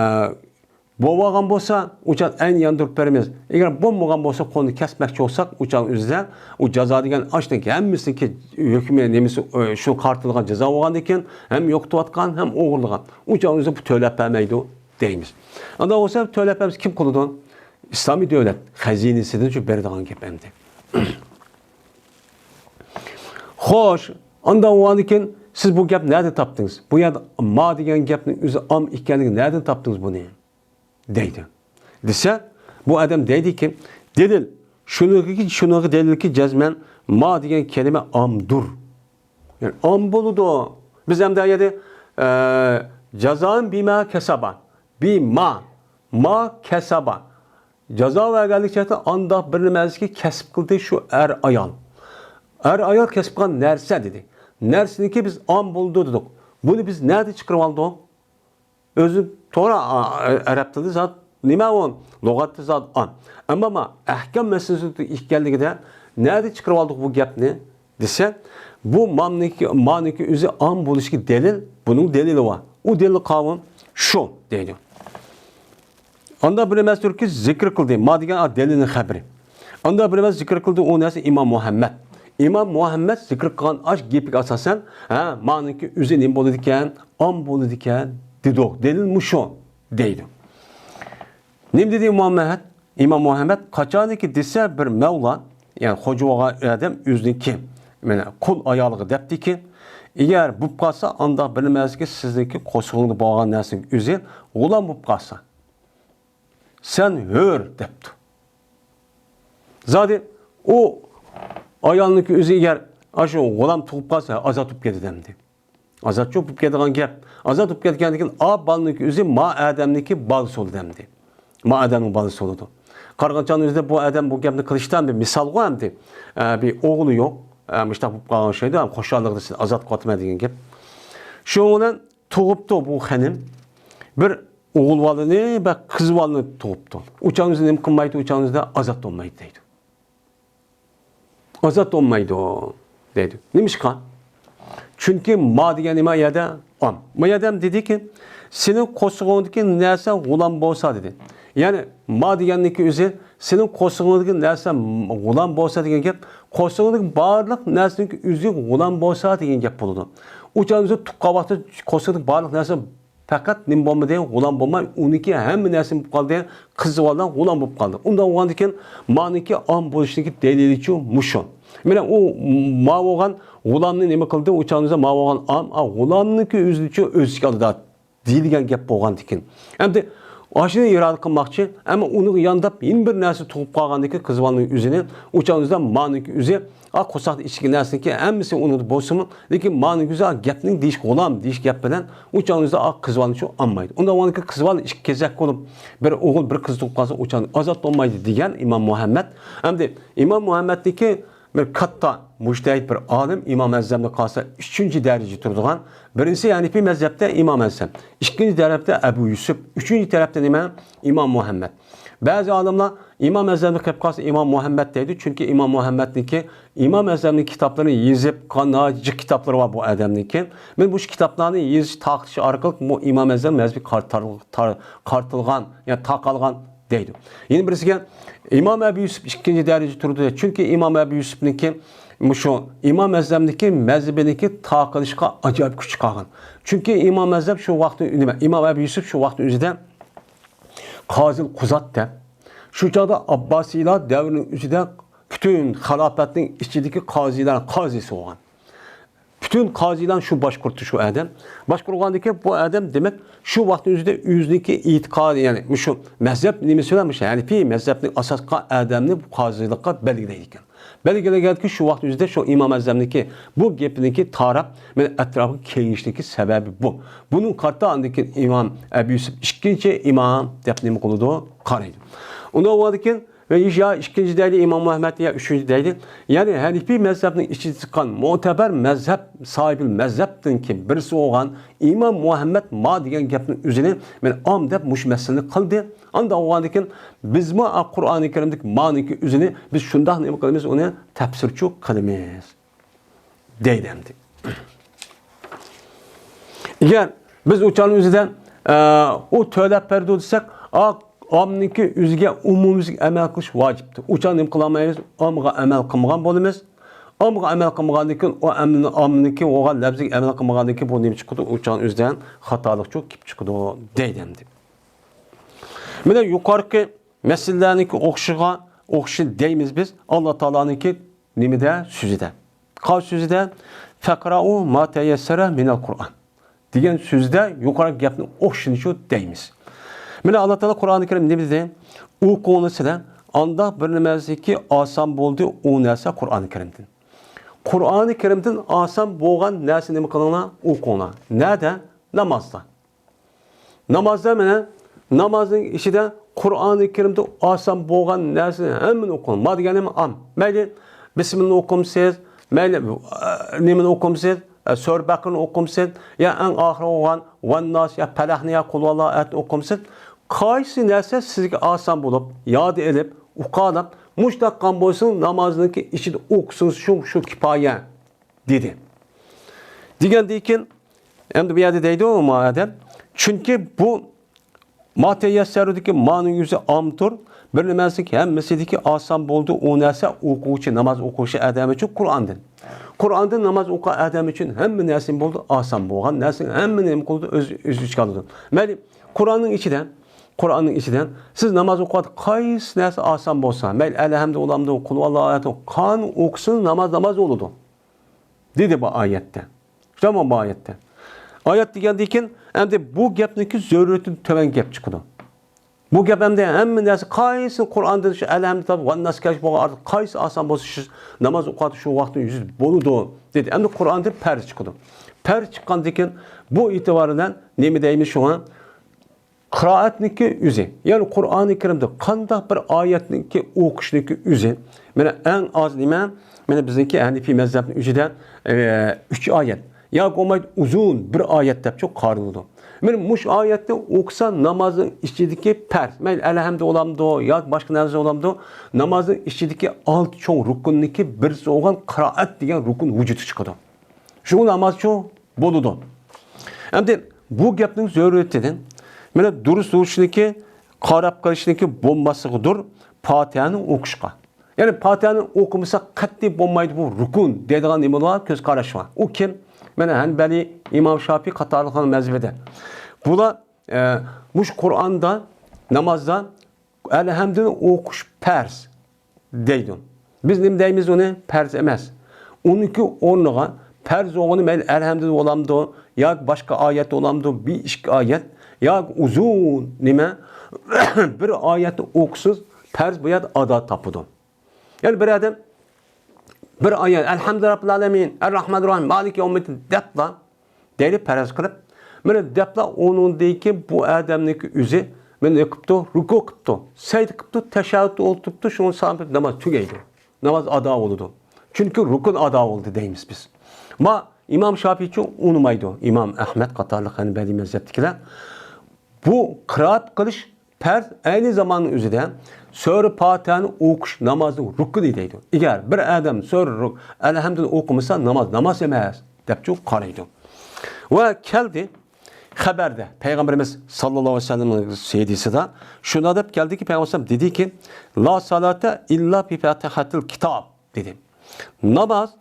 بولغان بولسا، ئۇ چاغ ئەينى ياندۇرۇپ بېرىمىز. ئەگەر بولمىغان بولسا، قولنى كەسمەكچى بولساق، ئۇ چاغ ئۆزىدە ئۇ جازا دېگەن ئاشۇنىڭكى ھەممىسىنىڭكى ھۆكمى نېمىسى، ئە، شۇ قارىتىلغان جازا بولغاندىن كېيىن، ھەم يوقىتىۋاتقان، ھەم ئوغرىلىغان. ئۇ چاغ ئۆزى بۇ تۆلەپ بەرمەيدۇ دەيمىز. ئانداق بولسا، تۆلەپ بەرمىسە كىم قىلىدۇ؟ ئىسلامىي دۆلەت خەزىنىسىدىن شۇ بېرىدىغان گەپ ئەمدى. خوش، ئانداق بولغاندىن كېيىن سىز بۇ گەپنى نەدىن تاپتىڭىز؟ بۇ يەردە ما دېگەن گەپنىڭ ئۆزى ئام ئىكەنلىكىنى نەدىن تاپتىڭىز بۇنى؟ دەيدۇ. دېسە، بۇ ئادەم دەيدىكى، دەلىل، شۇنىڭغا، شۇنىڭغا دەلىلكى جەزمەن ما دېگەن كەلىمە ئامدۇر. يەنى ئام بولىدۇ. بىز ئەمدى يەردە، ئە، جازائەن بىما كەسەبا. بىما، ما كەسەبا. جازا بەرگەنلىك جەھەتتىن ئانداق بىر نېمە ئەمەسكى كەسىپ قىلدى شۇ ئەر ئايال. ئەر ئايال كەسىپ قىلغان نەرسە دېدى. نەرسىنىڭكى بىز ئام بولىدۇ دېدۇق. بۇنى بىز نەدە چىقىرىۋالدۇق؟ ئۆزى توغرا، ئا، ئەرەب تىلىدا زات نېمە ئۇ؟ لۇغەتتە زات ئام. ئەمما ما ئەھكام مەسىلىسى ئىكەنلىكىدە نەدە چىقىرىۋالدۇق بۇ گەپنى دېسە، بۇ مامنىكى، مانىكى ئۆزى ئام بولۇشىغا دەلىل، بۇنىڭ دەلىلى بار. ئۇ دەلىل قاۋۇم شۇ دەيدۇ. ئاندا بىر ئەمەستۇركى زىكىر قىلدى. ما دېگەن ئا دەلىلنىڭ خەبىرى. ئاندا بىر ئەمەس زىكىر قىلدى ئۇ نەرسە ئىمام مۇھەممەد. ئىمام مۇھەممەد زىكىر قىلغان ئاش گېپىگە ئاساسەن، ھە، مانىڭكى ئۆزى نېمە بولىدىكەن؟ ئام بولىدىكەن دېدۇق. دەلىل مۇشۇ دەيدۇ. نېمە دېدى ئىمام مۇھەممەد؟ ئىمام مۇھەممەد قاچانكى دېسە بىر مەۋلا، يەنى خوجا بولغان ئادەم ئۆزىنىڭكى مانا قۇل ئايالىغا دەپتىكى، ئەگەر بولۇپ قالسا، ئانداق بىلمەسكى سىزنىڭكى قورسىقىڭدا بولغان نەرسىنىڭ ئۆزى غۇلام بولۇپ قالسا، سەن ھۆر دەپتۇ. زادى ئۇ ئايالنىڭكى ئۆزى ئەگەر ئاشۇ غۇلام تۇغۇپ قالسا، ئازاد بولۇپ كېتىدۇ ئەمدى. ئازاد بولۇپ كېتىدىغان گەپ. ئازاد بولۇپ كەتكەندىن كېيىن، ئا بالىنىڭكى ئۆزى ما ئادەمنىڭكى بالىسى بولىدۇ ئەمدى. ما ئادەمنىڭ بالىسى بولىدۇ. قارىغانچاغنىڭ ئۆزىدە بۇ ئادەم بۇ گەپنى قىلىشتا بىر مىسالغۇ ئەمدى. ئە، بىر ئوغلى يوق. ئە، مۇشتاق بولۇپ قالغان ئوخشايدۇ. ئەم، خۇشاللىقىدا سېنى ئازاد قىلىۋاتىمەن دېگەن گەپ. شۇنىڭ بىلەن تۇغۇپتۇ بۇ خېنىم. بىر ئوغۇل بالىنى ۋە قىز بالىنى تۇغۇپتۇ. ئۇ چاغنىڭ ئۆزىدە نېمە قىلمايدۇ؟ ئۇ چاغنىڭ ئۆزىدە ئازاد بولمايدۇ دەيدۇ. ئازاد بولمايدۇ دەيدۇ. نېمىشقا؟ چۈنكى ما دېگەن نېمە يەردە؟ ئام. ما يەردە دېدىكى، سېنىڭ قورسىقىڭدىكى نەرسە غۇلام بولسا دېدى. يەنى ما دېگەننىڭكى ئۆزى سېنىڭ قورسىقىڭدىكى نەرسە غۇلام بولسا دېگەن گەپ، قورسىقىڭدىكى بارلىق نەرسىنىڭكى ئۆزى غۇلام بولسا دېگەن گەپ بولىدۇ. ئۇ چاغدا تۇغقان ۋاقتىدا قورسىقىدىكى بارلىق نەرسە پەقەت نېمە بولمىدى؟ غۇلام بولماي، ئۇنىڭكى ھەممە نەرسە بولۇپ قالدى. قىز بالىلار غۇلام بولۇپ قالدى. ئۇنداق بولغاندىكىن مانىڭكى ئام بولۇشىدىكى دەلىلىچۇ مۇشۇ. مانا ئۇ ما بولغان غۇلامنى نېمە قىلدى؟ ئۇ چاغدا ما بولغان ئام، ئا، غۇلامنىڭكى ئۆزىچۇ ئۆز ئىچىگە ئالدى دېيىلگەن گەپ بولغاندىكىن. ئەمدى ئاشۇنى ئىرادە قىلماقچى، ئەمما ئۇنىڭغا يانداپ يەنە بىر نەرسە تۇغۇپ قالغاندىكىن قىز بالىنىڭ ئۆزىنى، ئۇ چاغدا مانىڭكى ئۆزى، ئا، قورساقتا ئىچىدىكى نەرسىنىڭكى ھەممىسى ئۇنىڭدا بولسىمۇ، لېكىن مانىڭكى ئۆزى، ئا، گەپنىڭ دېيىش غۇلام دېيىش گەپ بىلەن ئۇ چاغدا ئا قىز بالىنى شۇ ئالمايدۇ. ئۇنداق بولغاندىكىن قىز بالا ئىككى كېسەك بولۇپ، بىر ئوغۇل، بىر قىز تۇغۇپ قالسا، ئۇ چاغدا ئازاد بولمايدۇ دېگەن ئىمام مۇھەممەد. ئەمدى ئىمام مۇھەممەدنىڭكى بىر كاتتا مۇجتەھىد، بىر ئالىم، ئىمام ئەزەمدە قالسا ئۈچىنچى دەرىجىدە تۇرىدىغان، بىرىنچىسى ھەنىپىي مەزھەپتە ئىمام ئەزەم، ئىككىنچى تەرەپتە ئەبۇ يۈسۈپ، ئۈچىنچى تەرەپتە نېمە؟ ئىمام مۇھەممەد. بەزى ئالىملار ئىمام ئەزەمدە قېلىپ قالسا ئىمام مۇھەممەد دەيدۇ، چۈنكى ئىمام مۇھەممەدنىڭكى، ئىمام ئەزەمنىڭ كىتابلىرىنى يېزىپ قالغان جىق كىتابلىرى بار بۇ ئادەمنىڭكى. مەن بۇ كىتابلارنى يېزىش، تارقىتىش ئارقىلىق بۇ ئىمام ئەزەم مەزھىپى قار-، تار-، تار-، قارىتىلغان، يەنى تارقالغان دەيدۇ. يەنە بىرسىگە ئىمام ئەبۇ يۈسۈپ ئىككىنچى دەرىجىدە تۇرىدۇ. چۈنكى ئىمام ئەبۇ يۈسۈپنىڭكى مۇشۇ ئىمام ئەزەمنىڭكى مەزھىپىنىڭكى تارقىلىشقا ئاجايىپ كۈچى قالغان. چۈنكى ئىمام ئەزەم شۇ ۋاقىتتا، نېمە، ئىمام ئەبۇ يۈسۈپ شۇ ۋاقىتنىڭ ئۆزىدە قازىل قۇزات دەپ، شۇ چاغدا ئابباسىيلار دەۋرىنىڭ ئۆزىدە پۈتۈن خىلاپەتنىڭ ئىچىدىكى قازىلار قازىسى بولغان. پۈتۈن قازىلارنى شۇ باشقۇرتتى شۇ ئادەم. باشقۇرغاندىكىن بۇ ئادەم، دېمەك، شۇ ۋاقىتنىڭ ئۆزىدە ئۆزىنىڭكى ئېتىقادى، يەنى مۇشۇ مەزھەپ نېمىسى بىلەن، مۇشۇ ھەنىپىي مەزھەپنى ئاساس قىلغان ئادەمنى بۇ قازىلىققا بەلگىلەيدىكەن. بەلگىلىگەندىكىن شۇ ۋاقىتنىڭ ئۆزىدە شۇ ئىمام ئەزەمنىڭكى بۇ گېپىنىڭكى تاراپ، مانا ئەتراپقا كېڭىيىشنىڭكى سەۋەبى بۇ. بۇنىڭ قارىتا ئاندىن كېيىن ئىمام ئەبۇ يۈسۈپ ئىككىنچى ئىمام دەپ نېمە قىلىدۇ؟ قارايدۇ. ئۇنىڭ ئاندىن كېيىن ۋە يا ئىككىنچى دەيدۇ ئىمام مۇھەممەد يا ئۈچىنچى دەيدۇ. يەنى ھەنىپىي مەزھەپنىڭ ئىچىدە چىققان مۆتىبەر مەزھەپ، ساھىبىل مەزھەپتىن كېيىن بىرسى بولغان ئىمام مۇھەممەد ما دېگەن گەپنىڭ ئۆزىنى مەن ئام دەپ مۇشۇ مەسىلىنى قىلدى. ئانداق بولغاندىن كېيىن بىزمۇ قۇرئانى كەرىمدىكى مانىڭكى ئۆزىنى بىز شۇنداق نېمە قىلىمىز، ئۇنى تەپسىرچۇ قىلىمىز. دەيدۇ ئەمدى. ئەگەر بىز ئۇ چاغنىڭ ئۆزىدە، ئە، ئۇ تۆلەپ بەردى دېسەك، ئا، ئاممىنىڭكى ئۆزىگە ئومۇميۈزلۈك ئەمەل قىلىش ۋاجىپتۇر. ئۇ چاغ نېمە قىلالمايمىز؟ ئاممىغا ئەمەل قىلمىغان بولىمىز. ئاممىغا ئەمەل قىلمىغاندىن كېيىن، ئۇ ئەمىلنى، ئاممىنىڭكى بولغان لەپزىگە ئەمەل قىلمىغاندىن كېيىن بۇ نېمە چىقىدۇ؟ ئۇ چاغنىڭ ئۆزىدە خاتالىقچۇ كېلىپ چىقىدۇ، دەيدۇ ئەمدى. مانا يۇقىرىقى مەسىلىلەرنىڭكى ئوخشىشىغا، ئوخشىشىنى دەيمىز بىز. ئاللا تائالانىڭكى نېمىدە؟ سۆزىدە. قال سۆزىدە، «فەقرەئۇ ما تەيەسسەرە مىنەل قۇرئان» دېگەن سۆزىدە يۇقىرىقى گەپنىڭ ئوخشىشىنى شۇ دەيمىز. مانا ئاللا تائالا قۇرئانى كەرىم نېمە دېدى؟ ئوقۇڭلار سىلەر، ئانداق بىر نېمەسىكى ئاسان بولدى ئۇ نەرسە قۇرئانى كەرىمدىن. قۇرئانى كەرىمدىن ئاسان بولغان نەرسە نېمە قىلىڭلار؟ ئوقۇڭلار. نەدە؟ نامازدا. نامازدا مانا، نامازنىڭ ئىچىدە قۇرئانى كەرىمدە ئاسان بولغان نەرسىنى ھەممىنى ئوقۇڭ. ما دېگەننى ئام. مەيلى بىسمىللانى ئوقۇمسىز، مەيلى، ئە، نېمىنى ئوقۇمسىز، ئە، سۈرە بەقەرىنى ئوقۇمسىز، يا ئەڭ ئاخىرى بولغان ۋەنناس يا پەلەقنى يا قۇلھۇۋاللاھۇ ئەھەدنى ئوقۇمسىز. قايسى نەرسە سىزگە ئاسان بولۇپ، ياد ئېلىپ، ئۇقالاپ، مۇشۇنداق قىلغان بولسىڭىز، نامازنىڭكى ئىچىدە ئوقۇسىڭىز شۇ، شۇ كۇپايە. دېدى. دېگەندىن كېيىن، ئەمدى بۇ يەردە دەيدۇ، ما ئادەم. چۈنكى بۇ ما تەيەسسەرۇدىكى مانىڭ ئۆزى ئامدۇر. بىر نېمىسىدىكى ھەممىسىدىكى ئاسان بولدى ئۇ نەرسە ئوقۇغۇچى، ناماز ئوقۇغۇچى ئادەم ئۈچۈن قۇرئاندىن. قۇرئاندىن ناماز ئوقۇغان ئادەم ئۈچۈن ھەممە نەرسە نېمە بولدى؟ ئاسان بولغان نەرسە ھەممىنى نېمە قىلدى؟ ئۆز، ئۆز ئىچىگە ئالىدۇ. مەيلى، قۇرئاننىڭ ئىچىدە، قۇرئاننىڭ ئىچىدە سىز ناماز ئوقۇۋاتقان قايسى نەرسە ئاسان بولسا، مەيلى، ئەلھەمدۇ بولامدۇ، قۇلھۇۋاللاھۇ ئەھەد، قانۇن ئوقۇسىڭىز ناماز ناماز بولىدۇ. دېدى بۇ ئايەتتە. شۇنداقمۇ بۇ ئايەتتە؟ ئايەت دېگەندىن كېيىن، ئەمدى بۇ گەپنىڭكى زۆرۈرىيىتىدىن تۆۋەن گەپ چىقىدۇ. بۇ گەپ ئەمدى ھەممە نەرسە قايسى قۇرئاندىن شۇ ئەلھەمدۇ تاپ ۋەنناس كەلگەنچە بولغان ئارىلىقتا قايسى ئاسان بولسا شۇ ناماز ئوقۇۋاتىدۇ، شۇ ۋاقىتتا يۈز بولىدۇ دېدى. ئەمدى قۇرئاندىن پەرز چىقىدۇ. پەرز چىققاندىن كېيىن بۇ ئېتىبار بىلەن نېمە دەيمىز شۇڭا؟ قىرائەتنىڭكى ئۆزى، يەنى قۇرئانى كەرىمدە قانداق بىر ئايەتنىڭكى ئوقۇشنىڭكى ئۆزى، مانا ئەڭ ئاز نېمە، مانا بىزنىڭكى ھەنىفىي مەزھەپنىڭ ئۆزىدە، ئە، ئۈچ ئايەت ياكى بولمايدۇ ئۇزۇن بىر ئايەت دەپچۇ قارىلىدۇ. مانا مۇشۇ ئايەتنى ئوقۇسا نامازنىڭ ئىچىدىكى پەرز، مەيلى ئەلھەمدە بولامدۇ ياكى باشقا نەرسە بولامدۇ، نامازنىڭ ئىچىدىكى ئالتە چوڭ رۇكۇننىڭكى بىرسى بولغان قىرائەت دېگەن رۇكۇن ۋۇجۇدقا چىقىدۇ. شۇ نامازچۇ بولىدۇ. ئەمدى بۇ گەپنىڭ زۆرۈرىيىتىدىن، مانا دۇرۇس تۇرۇشنىكى، قاراپ قېلىشنىكى بولماسلىقىدۇر پاتىھەنى ئوقۇشقا. يەنى پاتىھەنى ئوقۇمىسا قەتئىي بولمايدۇ، بۇ رۇكۇن دەيدىغان نېمە بار؟ كۆز قاراش بار. ئۇ كىم؟ مانا ھەنبەلى، ئىمام شاپىي قاتارلىقلارنىڭ مەزھىپىدە. بۇلار، ئە، مۇشۇ قۇرئاندا، نامازدا ئەلھەمدۇنى ئوقۇش پەرز دەيدۇ. بىز نېمە دەيمىز ئۇنى؟ پەرز ئەمەس. ئۇنىڭكى ئورنىغا پەرز بولغىنى مەيلى ئەلھەمدۇ بولامدۇ ياكى باشقا ئايەت بولامدۇ، بىر ئىككى ئايەت ياكى ئۇزۇن نېمە بىر ئايەتنى ئوقۇسىز پەرز بۇ يەردە ئادا تاپىدۇ. يەنى بىر ئادەم بىر ئايەت، ئەلھەمدۇ رەببىل ئالەمىن، ئەررەھمانىر رەھىم، مالىكى يەۋمىددىن دەپلا دەيلى پەرەز قىلىپ، مانا دەپلا ئۇنىڭدىن كېيىن بۇ ئادەمنىڭكى ئۆزى مانا نېمە قىپتۇ؟ رۇكۇ قىپتۇ، سەجدە قىپتۇ، تەشەھھۇدتا ئولتۇرۇپتۇ، شۇنىڭ سان ناماز تۈگەيدۇ. ناماز ئادا بولىدۇ. چۈنكى رۇكۇن ئادا بولدى دەيمىز بىز. ما ئىمام شاپىيچۇ ئۇنىمايدۇ. ئىمام ئەھمەد قاتارلىق ھەنبەلىي مەزھەپتىكىلەر بۇ قىرائەت قىلىش پەرز، ئەينى زاماننىڭ ئۆزىدە سۈرە پاتىھەنى ئوقۇش نامازنىڭ رۇكنى دەيدۇ. ئەگەر بىر ئادەم سۈرە رۇ-، ئەلھەمدۇنى ئوقۇمىسا، ناماز ناماز ئەمەس، دەپچۇ قارايدۇ. ۋە كەلدى خەبەردە، پەيغەمبىرىمىز ساللاللاھۇ ئەلەيھى ۋەسەللەمنىڭ ھەدىسىدە شۇنداق دەپ كەلدىكى، پەيغەمبەر دېدىكى، لا سالاتا ئىللا بى فاتىھەتىل كىتاب، دېدى. ناماز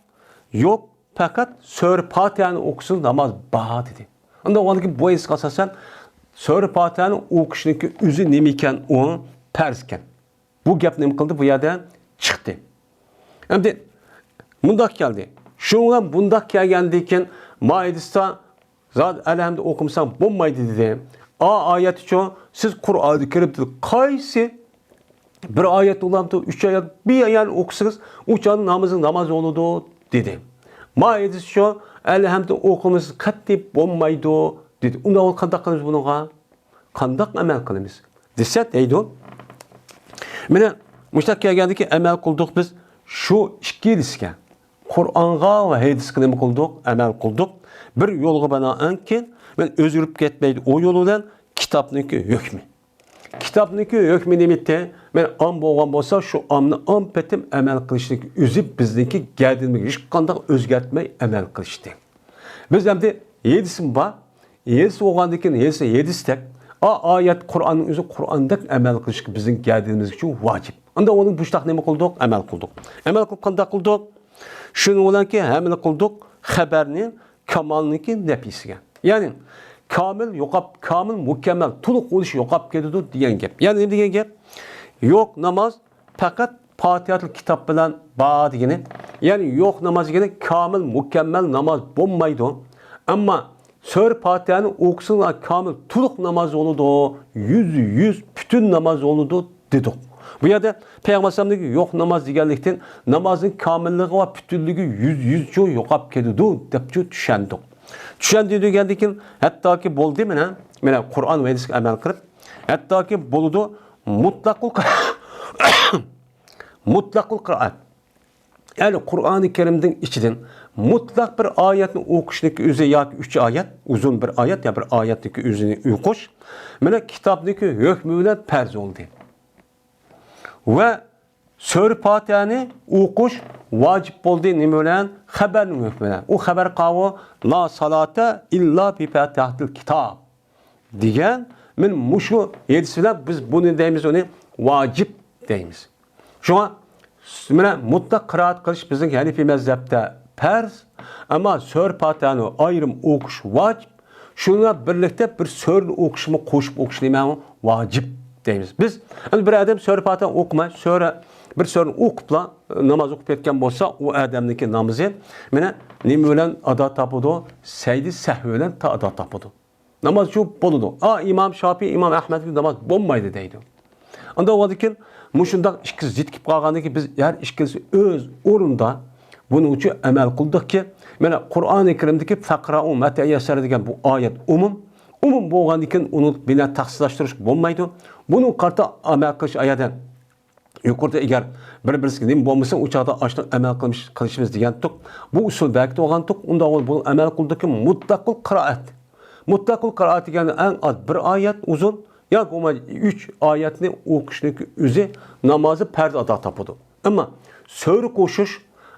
يوق، پەقەت سۈرە پاتىھەنى ئوقۇسىلا ناماز بار دېدى. ئۇنداق بولغاندىكىن بۇ ھەدىسكە ئاساسەن سۈرە پاتىھەنى ئوقۇشنىڭكى ئۆزى نېمە ئىكەن، ئۇ پەرز ئىكەن. بۇ گەپ نېمە قىلدى؟ بۇ يەردە چىقتى. ئەمدى مۇنداق كەلدى. شۇنىڭ بىلەن بۇنداق كەلگەندىن كېيىن ما ھەدىستە زادى ئەلھەمدۇ ئوقۇمىساڭ بولمايدۇ دېدى. ئا ئايەتچۇ، سىز قۇرئانى كەرىمدە قايسى بىر ئايەت بولامدۇ، ئۈچ ئايەت، بىر ئايەت ئوقۇسىڭىز، ئۇ چاغدا نامىزىڭىز ناماز بولىدۇ، دېدى. ما ئېيتىشىچۇ، ئەلھەمدۇ ئوقۇمىسىز قەتئىي بولمايدۇ، دېدى. ئۇنداق بولغاندا قانداق قىلىمىز بۇنىڭغا؟ قانداق ئەمەل قىلىمىز؟ دېسە دەيدۇ. مانا مۇشۇنداق كەلگەندىكى ئەمەل قىلدۇق بىز شۇ ئىككىلىسىگە. قۇرئانغا ۋە ھەدىسكە نېمە قىلدۇق؟ ئەمەل قىلدۇق. بىر يولغا بىنائەنكى، مەن ئۆزگىرىپ كەتمەيدۇ ئۇ يول بىلەن كىتابنىڭكى ھۆكمى. كىتابنىڭكى ھۆكمى نېمىتى؟ مەن ئام بولغان بولسا، شۇ ئامنى ئام پېتىم ئەمەل قىلىشنىڭكى ئۆزى بىزنىڭكى گەدىنىمىزگە ھېچقانداق ئۆزگەرتمەي ئەمەل قىلىشتى. بىز ئەمدى ھەدىسمۇ بار. ھەدىس بولغاندىن كېيىن ھەدىسى ھەدىستەك، ئا ئايەت قۇرئاننىڭ ئۆزى قۇرئاندەك ئەمەل قىلىشقا بىزنىڭ گەدىنىمىزگە شۇ ۋاجىپ. ئاندا ئۇنى بۇشتاق نېمە قىلدۇق؟ ئەمەل قىلدۇق. ئەمەل قىلىپ قانداق قىلدۇق؟ شۇنىڭ بىلەنكى ھەملە قىلدۇق خەبەرنى كامالنىڭكى نەپىسىگە. يەنى كامىل يوقاپ، كامىل، مۇكەممەل، تولۇق بولۇش يوقاپ كېتىدۇ دېگەن گەپ. يەنى نېمە دېگەن گەپ؟ يوق ناماز، پەقەت پاتىھەتۇل كىتاب بىلەن بار دېگىنى. يەنى يوق ناماز دېگىنى كامىل، مۇكەممەل ناماز بولمايدۇ. ئەمما سۈرە پاتىھەنى ئوقۇسىلا كامىل، تولۇق ناماز بولىدۇ، يۈزدە يۈز پۈتۈن ناماز بولىدۇ دېدۇق. بۇ يەردە پەيغەمبەر ئەلەيھىسسالامدىكى يوق ناماز دېگەنلىكتىن نامازنىڭ كامىللىقى ۋە پۈتۈنلۈكى يۈزدە يۈزچە يوقاپ كېتىدۇ دەپچۇ چۈشەندۇق. چۈشەندى دېگەندىن كېيىن ھەتتاكى بولدى مانا، مانا قۇرئان ۋە ھەدىسكە ئەمەل قىلىپ، ھەتتاكى بولىدۇ مۇتلەقۇل مۇتلەقۇل قىرائەت. يەنى قۇرئانى كەرىمنىڭ ئىچىدىن مۇتلەق بىر ئايەتنى ئوقۇشنىڭكى ئۆزى ياكى ئۈچ ئايەت، ئۇزۇن بىر ئايەت يا بىر ئايەتنىڭكى ئۆزىنى ئوقۇش، مانا كىتابنىڭكى ھۆكمى بىلەن پەرز بولدى. ۋە سۈرە پاتىھەنى ئوقۇش ۋاجىپ بولدى. نېمە بىلەن؟ خەبەرنىڭ ھۆكمى بىلەن. ئۇ خەبەر قاۋۇ، لا سالاتا ئىللا بى فاتىھەتىل كىتاب دېگەن، مانا مۇشۇ ھەدىس بىلەن بىز بۇنى دەيمىز، ئۇنى ۋاجىپ دەيمىز. شۇڭا مانا مۇتلەق قىرائەت قىلىش بىزنىڭ ھەنىفىي مەزھەپتە پەرز، ئەمما سۈرە پاتىھەنى ئايرىم ئوقۇش ۋاجىپ. شۇنىڭ بىلەن بىرلىكتە بىر سۈرىنى ئوقۇشمۇ قوشۇپ ئوقۇش نېمە؟ ۋاجىپ دەيمىز. بىز ئەمدى بىر ئادەم سۈرە پاتىھە ئوقۇماي، سۈرە بىر سۈرىنى ئوقۇپلا ناماز ئوقۇپ كەتكەن بولسا، ئۇ ئادەمنىڭكى نامىزى مانا نېمە بىلەن ئادا تاپىدۇ؟ سەجدە سەھۋى بىلەن تا-، ئادا تاپىدۇ. ناماز جۇپ بولىدۇ. ئا، ئىمام شاپىي، ئىمام ئەھمەدكە ناماز بولمايدۇ دەيدۇ. ئاندا بولغاندىكىن، مۇشۇنداق ئىككىسى زىت كېلىپ قالغاندىكىن، بىز ھەر ئىككىلىسى ئۆز ئورنىدا بۇنىڭ ئۈچۈن ئەمەل قىلدۇقكى، مانا قۇرئانى كەرىمدىكى «فەقرەئۇ ما تەيەسسەرە» دېگەن بۇ ئايەت ئومۇم. ئومۇم بولغاندىكىن، ئۇنى بىلەن تەخسىسلەشتۈرۈش بولمايدۇ. بۇنىڭغا قارىتا ئەمەل قىلىش ئايەتى يۇقىرىدا ئەگەر بىر-بىرسىگە نېمە بولمىسا، ئۇ چاغدا ئاشۇنداق ئەمەل قىلىش، قىلىشىمىز دېگەنتۇق. بۇ ئۇسۇل بەرگەن بولغانتۇق، ئۇنداق بولۇپ بۇ ئەمەل قىلدۇقكى مۇتلەقۇل قىرائەت. مۇتلەقۇل قىرائەت دېگەن ئەڭ ئاز بىر ئايەت ئۇزۇن ياكى بولمىسا ئۈچ ئايەتنى ئوقۇشنىڭ ئۆزى نامازى پەرز ئادا تاپىدۇ. ئەمما سۈرە قوشۇش،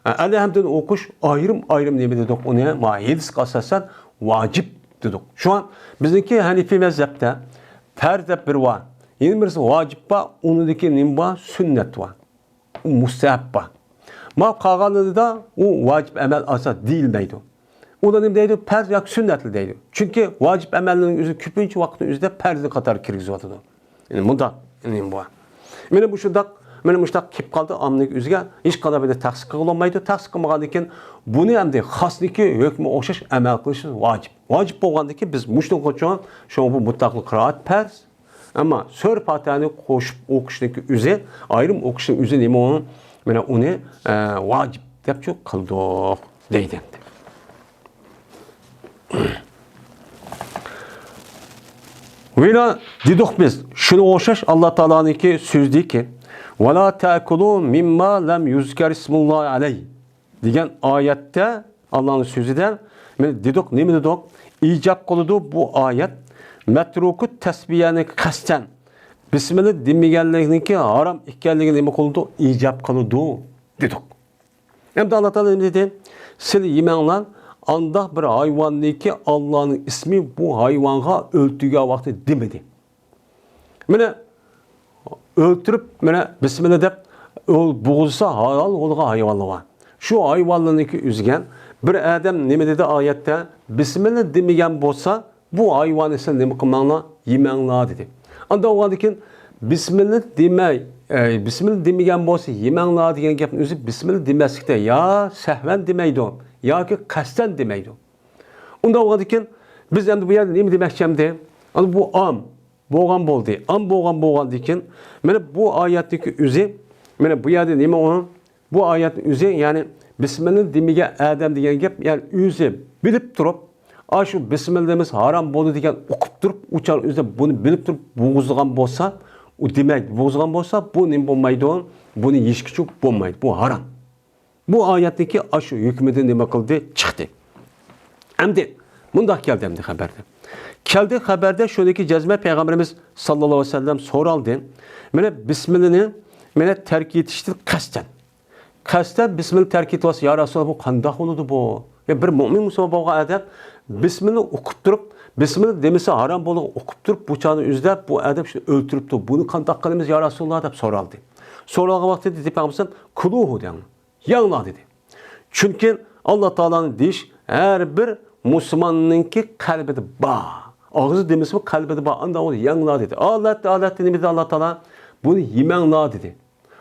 ئەلھەمدۇنى ئوقۇش ئايرىم-ئايرىم نېمە دېدۇق؟ ئۇنى ما ھەدىسكە ئاساسەن ۋاجىپ دېدۇق. شۇڭا بىزنىڭكى ھەنىفىي مەزھەپتە پەرز دەپ بىر بار، يەنە بىرسى ۋاجىپ بار، ئۇنىڭدىكى نېمە بار؟ سۈننەت بار، مۇستەھەب بار. ما قالغانلىرىدا ئۇ ۋاجىپ ئەمەل ئاساس دېيىلمەيدۇ. ئۇلار نېمە دەيدۇ؟ پەرز ياكى سۈننەتلا دەيدۇ. چۈنكى ۋاجىپ ئەمەلنىڭ ئۆزى كۆپىنچە ۋاقىتنىڭ ئۆزىدە پەرزنى قاتارغا كىرگۈزۈۋاتىدۇ. يەنى مۇنداق، يەنى بۇ. مانا مۇشۇنداق، مانا مۇشۇنداق كېلىپ قالدى ئاممىنىڭ ئۆزىگە. ھېچقانداق بىر تەخسىس قىلغىلى بولمايدۇ. تەخسىس قىلمىغاندىن كېيىن بۇنى ئەمدى خاسنىڭكى ھۆكمىگە ئوخشاش ئەمەل قىلىشىمىز ۋاجىپ. ۋاجىپ بولغاندىن كېيىن بىز مۇشۇنىڭغا ئوخشاش، شۇڭا بۇ مۇتلەقۇل قىرائەت پەرز. ئەمما سۈرە پاتىھەنى قوشۇپ ئوقۇشنىڭكى ئۆزى، ئايرىم ئوقۇشنىڭ ئۆزى نېمە ئۇ؟ مانا ئۇنى، ئە، ۋاجىپ دەپچۇ قىلدۇق دەيدۇ ئەمدى. ۋىلا دېدۇق بىز، شۇنىڭغا ئوخشاش ئاللا تائالانىڭكى سۆزىدىكى، «ۋەلا تەكۇلۇ مىمما لەم يۇزكەر ئىسمۇللاھى ئەلەيھ» دېگەن ئايەتتە ئاللانىڭ سۆزىدە، مانا دېدۇق، نېمە دېدۇق؟ ئىجاب قىلىدۇ بۇ ئايەت. مەترۇكۇ تەسبىيەنى قەستەن بىسمىللا دېمىگەنلىكنىڭكى ھارام ئىكەنلىكىنى نېمە قىلىدۇ؟ ئىجاب قىلىدۇ دېدۇق. ئەمدى ئاللا تائالا نېمە دېدى؟ سىلەر يېمەڭلار، ئانداق بىر ھايۋاننىكى ئاللانىڭ ئىسمى بۇ ھايۋانغا ئۆلتۈرگەن ۋاقتى دېمىدى. مانا ئۆلتۈرۈپ، مانا بىسمىللا دەپ ئۆل-، بوغۇزلىسا ھالال بولغان ھايۋانلار بار. شۇ ھايۋانلارنىڭكى ئۆزىگە بىر ئادەم نېمە دېدى ئايەتتە؟ بىسمىللا دېمىگەن بولسا، بۇ ھايۋاننى سىلەر نېمە قىلماڭلار، يېمەڭلار دېدى. ئاندا بولغاندىكىن بىسمىللا دېمەي، ئە، بىسمىللا دېمىگەن بولسا يېمەڭلار دېگەن گەپنىڭ ئۆزى بىسمىللا دېمەسلىكتە يا سەھۋەن دېمەيدۇ ياكى قەستەن دېمەيدۇ. ئۇنداق بولغاندىكىن بىز ئەمدى بۇ يەردە نېمە دېمەكچى ئەمدى؟ ئەمدى بۇ ئام بولغان بولدى. ئام بولغان بولغاندىكىن، مانا بۇ ئايەتنىڭكى ئۆزى، مانا بۇ يەردە نېمە ئۇ؟ بۇ ئايەتنىڭ ئۆزى، يەنى بىسمىللا دېمىگەن ئادەم دېگەن گەپ، يەنى ئۆزى بىلىپ تۇرۇپ، ئاشۇ بىسمىللا دېمىسە ھارام بولدى دېگەن ئۇقۇپ تۇرۇپ، ئۇ چاغ ئۆزى بۇنى بىلىپ تۇرۇپ بوغۇزلىغان بولسا، ئۇ دېمەك، بوغۇزلىغان بولسا، بۇ نېمە بولمايدۇ؟ بۇنى يېيىشكىچۇ بولمايدۇ. بۇ ھارام. بۇ ئايەتنىڭكى ئاشۇ ھۆكمىدىن نېمە قىلدى؟ چىقتى. ئەمدى مۇنداق كەلدى ئەمدى خەبەردە. كەلدى خەبەردە شۇنىكى جەزمە پەيغەمبىرىمىز ساللاللاھۇ ئەلەيھى ۋەسەللەم سورالدى. مانا بىسمىللىنى مانا تەرك ئېتىشتىن قەستەن. قەستەن بىسمىللا تەرك ئېتىۋاتسا، يا رەسۇلاللا، بۇ قانداق بولىدۇ بۇ؟ يا بىر مۆمىن مۇسۇلمان بولغان ئادەم بىسمىللا ئوقۇپ تۇرۇپ، بىسمىللا دېمىسە ھارام بولىدىغان ئوقۇپ تۇرۇپ، بۇ چاغنى ئۆزىدە بۇ ئادەم شۇنى ئۆلتۈرۈپتۇ. بۇنى قانداق قىلىمىز يا رەسۇلاللا دەپ سورالدى. سورالغان ۋاقتىدا دېدى پەيغەمبىرىمىز، كۇلۇھۇ دەڭ. يەڭلار دېدى. چۈنكى ئاللا تائالانىڭ دېيىش ھەر بىر مۇسۇلماننىڭكى قەلبىدە بار. ئاغزىدا دېمىسىمۇ قەلبىدە بار. ئاندا ئۇ يەڭلار دېدى. ئالەتتە، ئالەتتە نېمە دېدى ئاللا تائالا؟ بۇنى يېمەڭلار دېدى.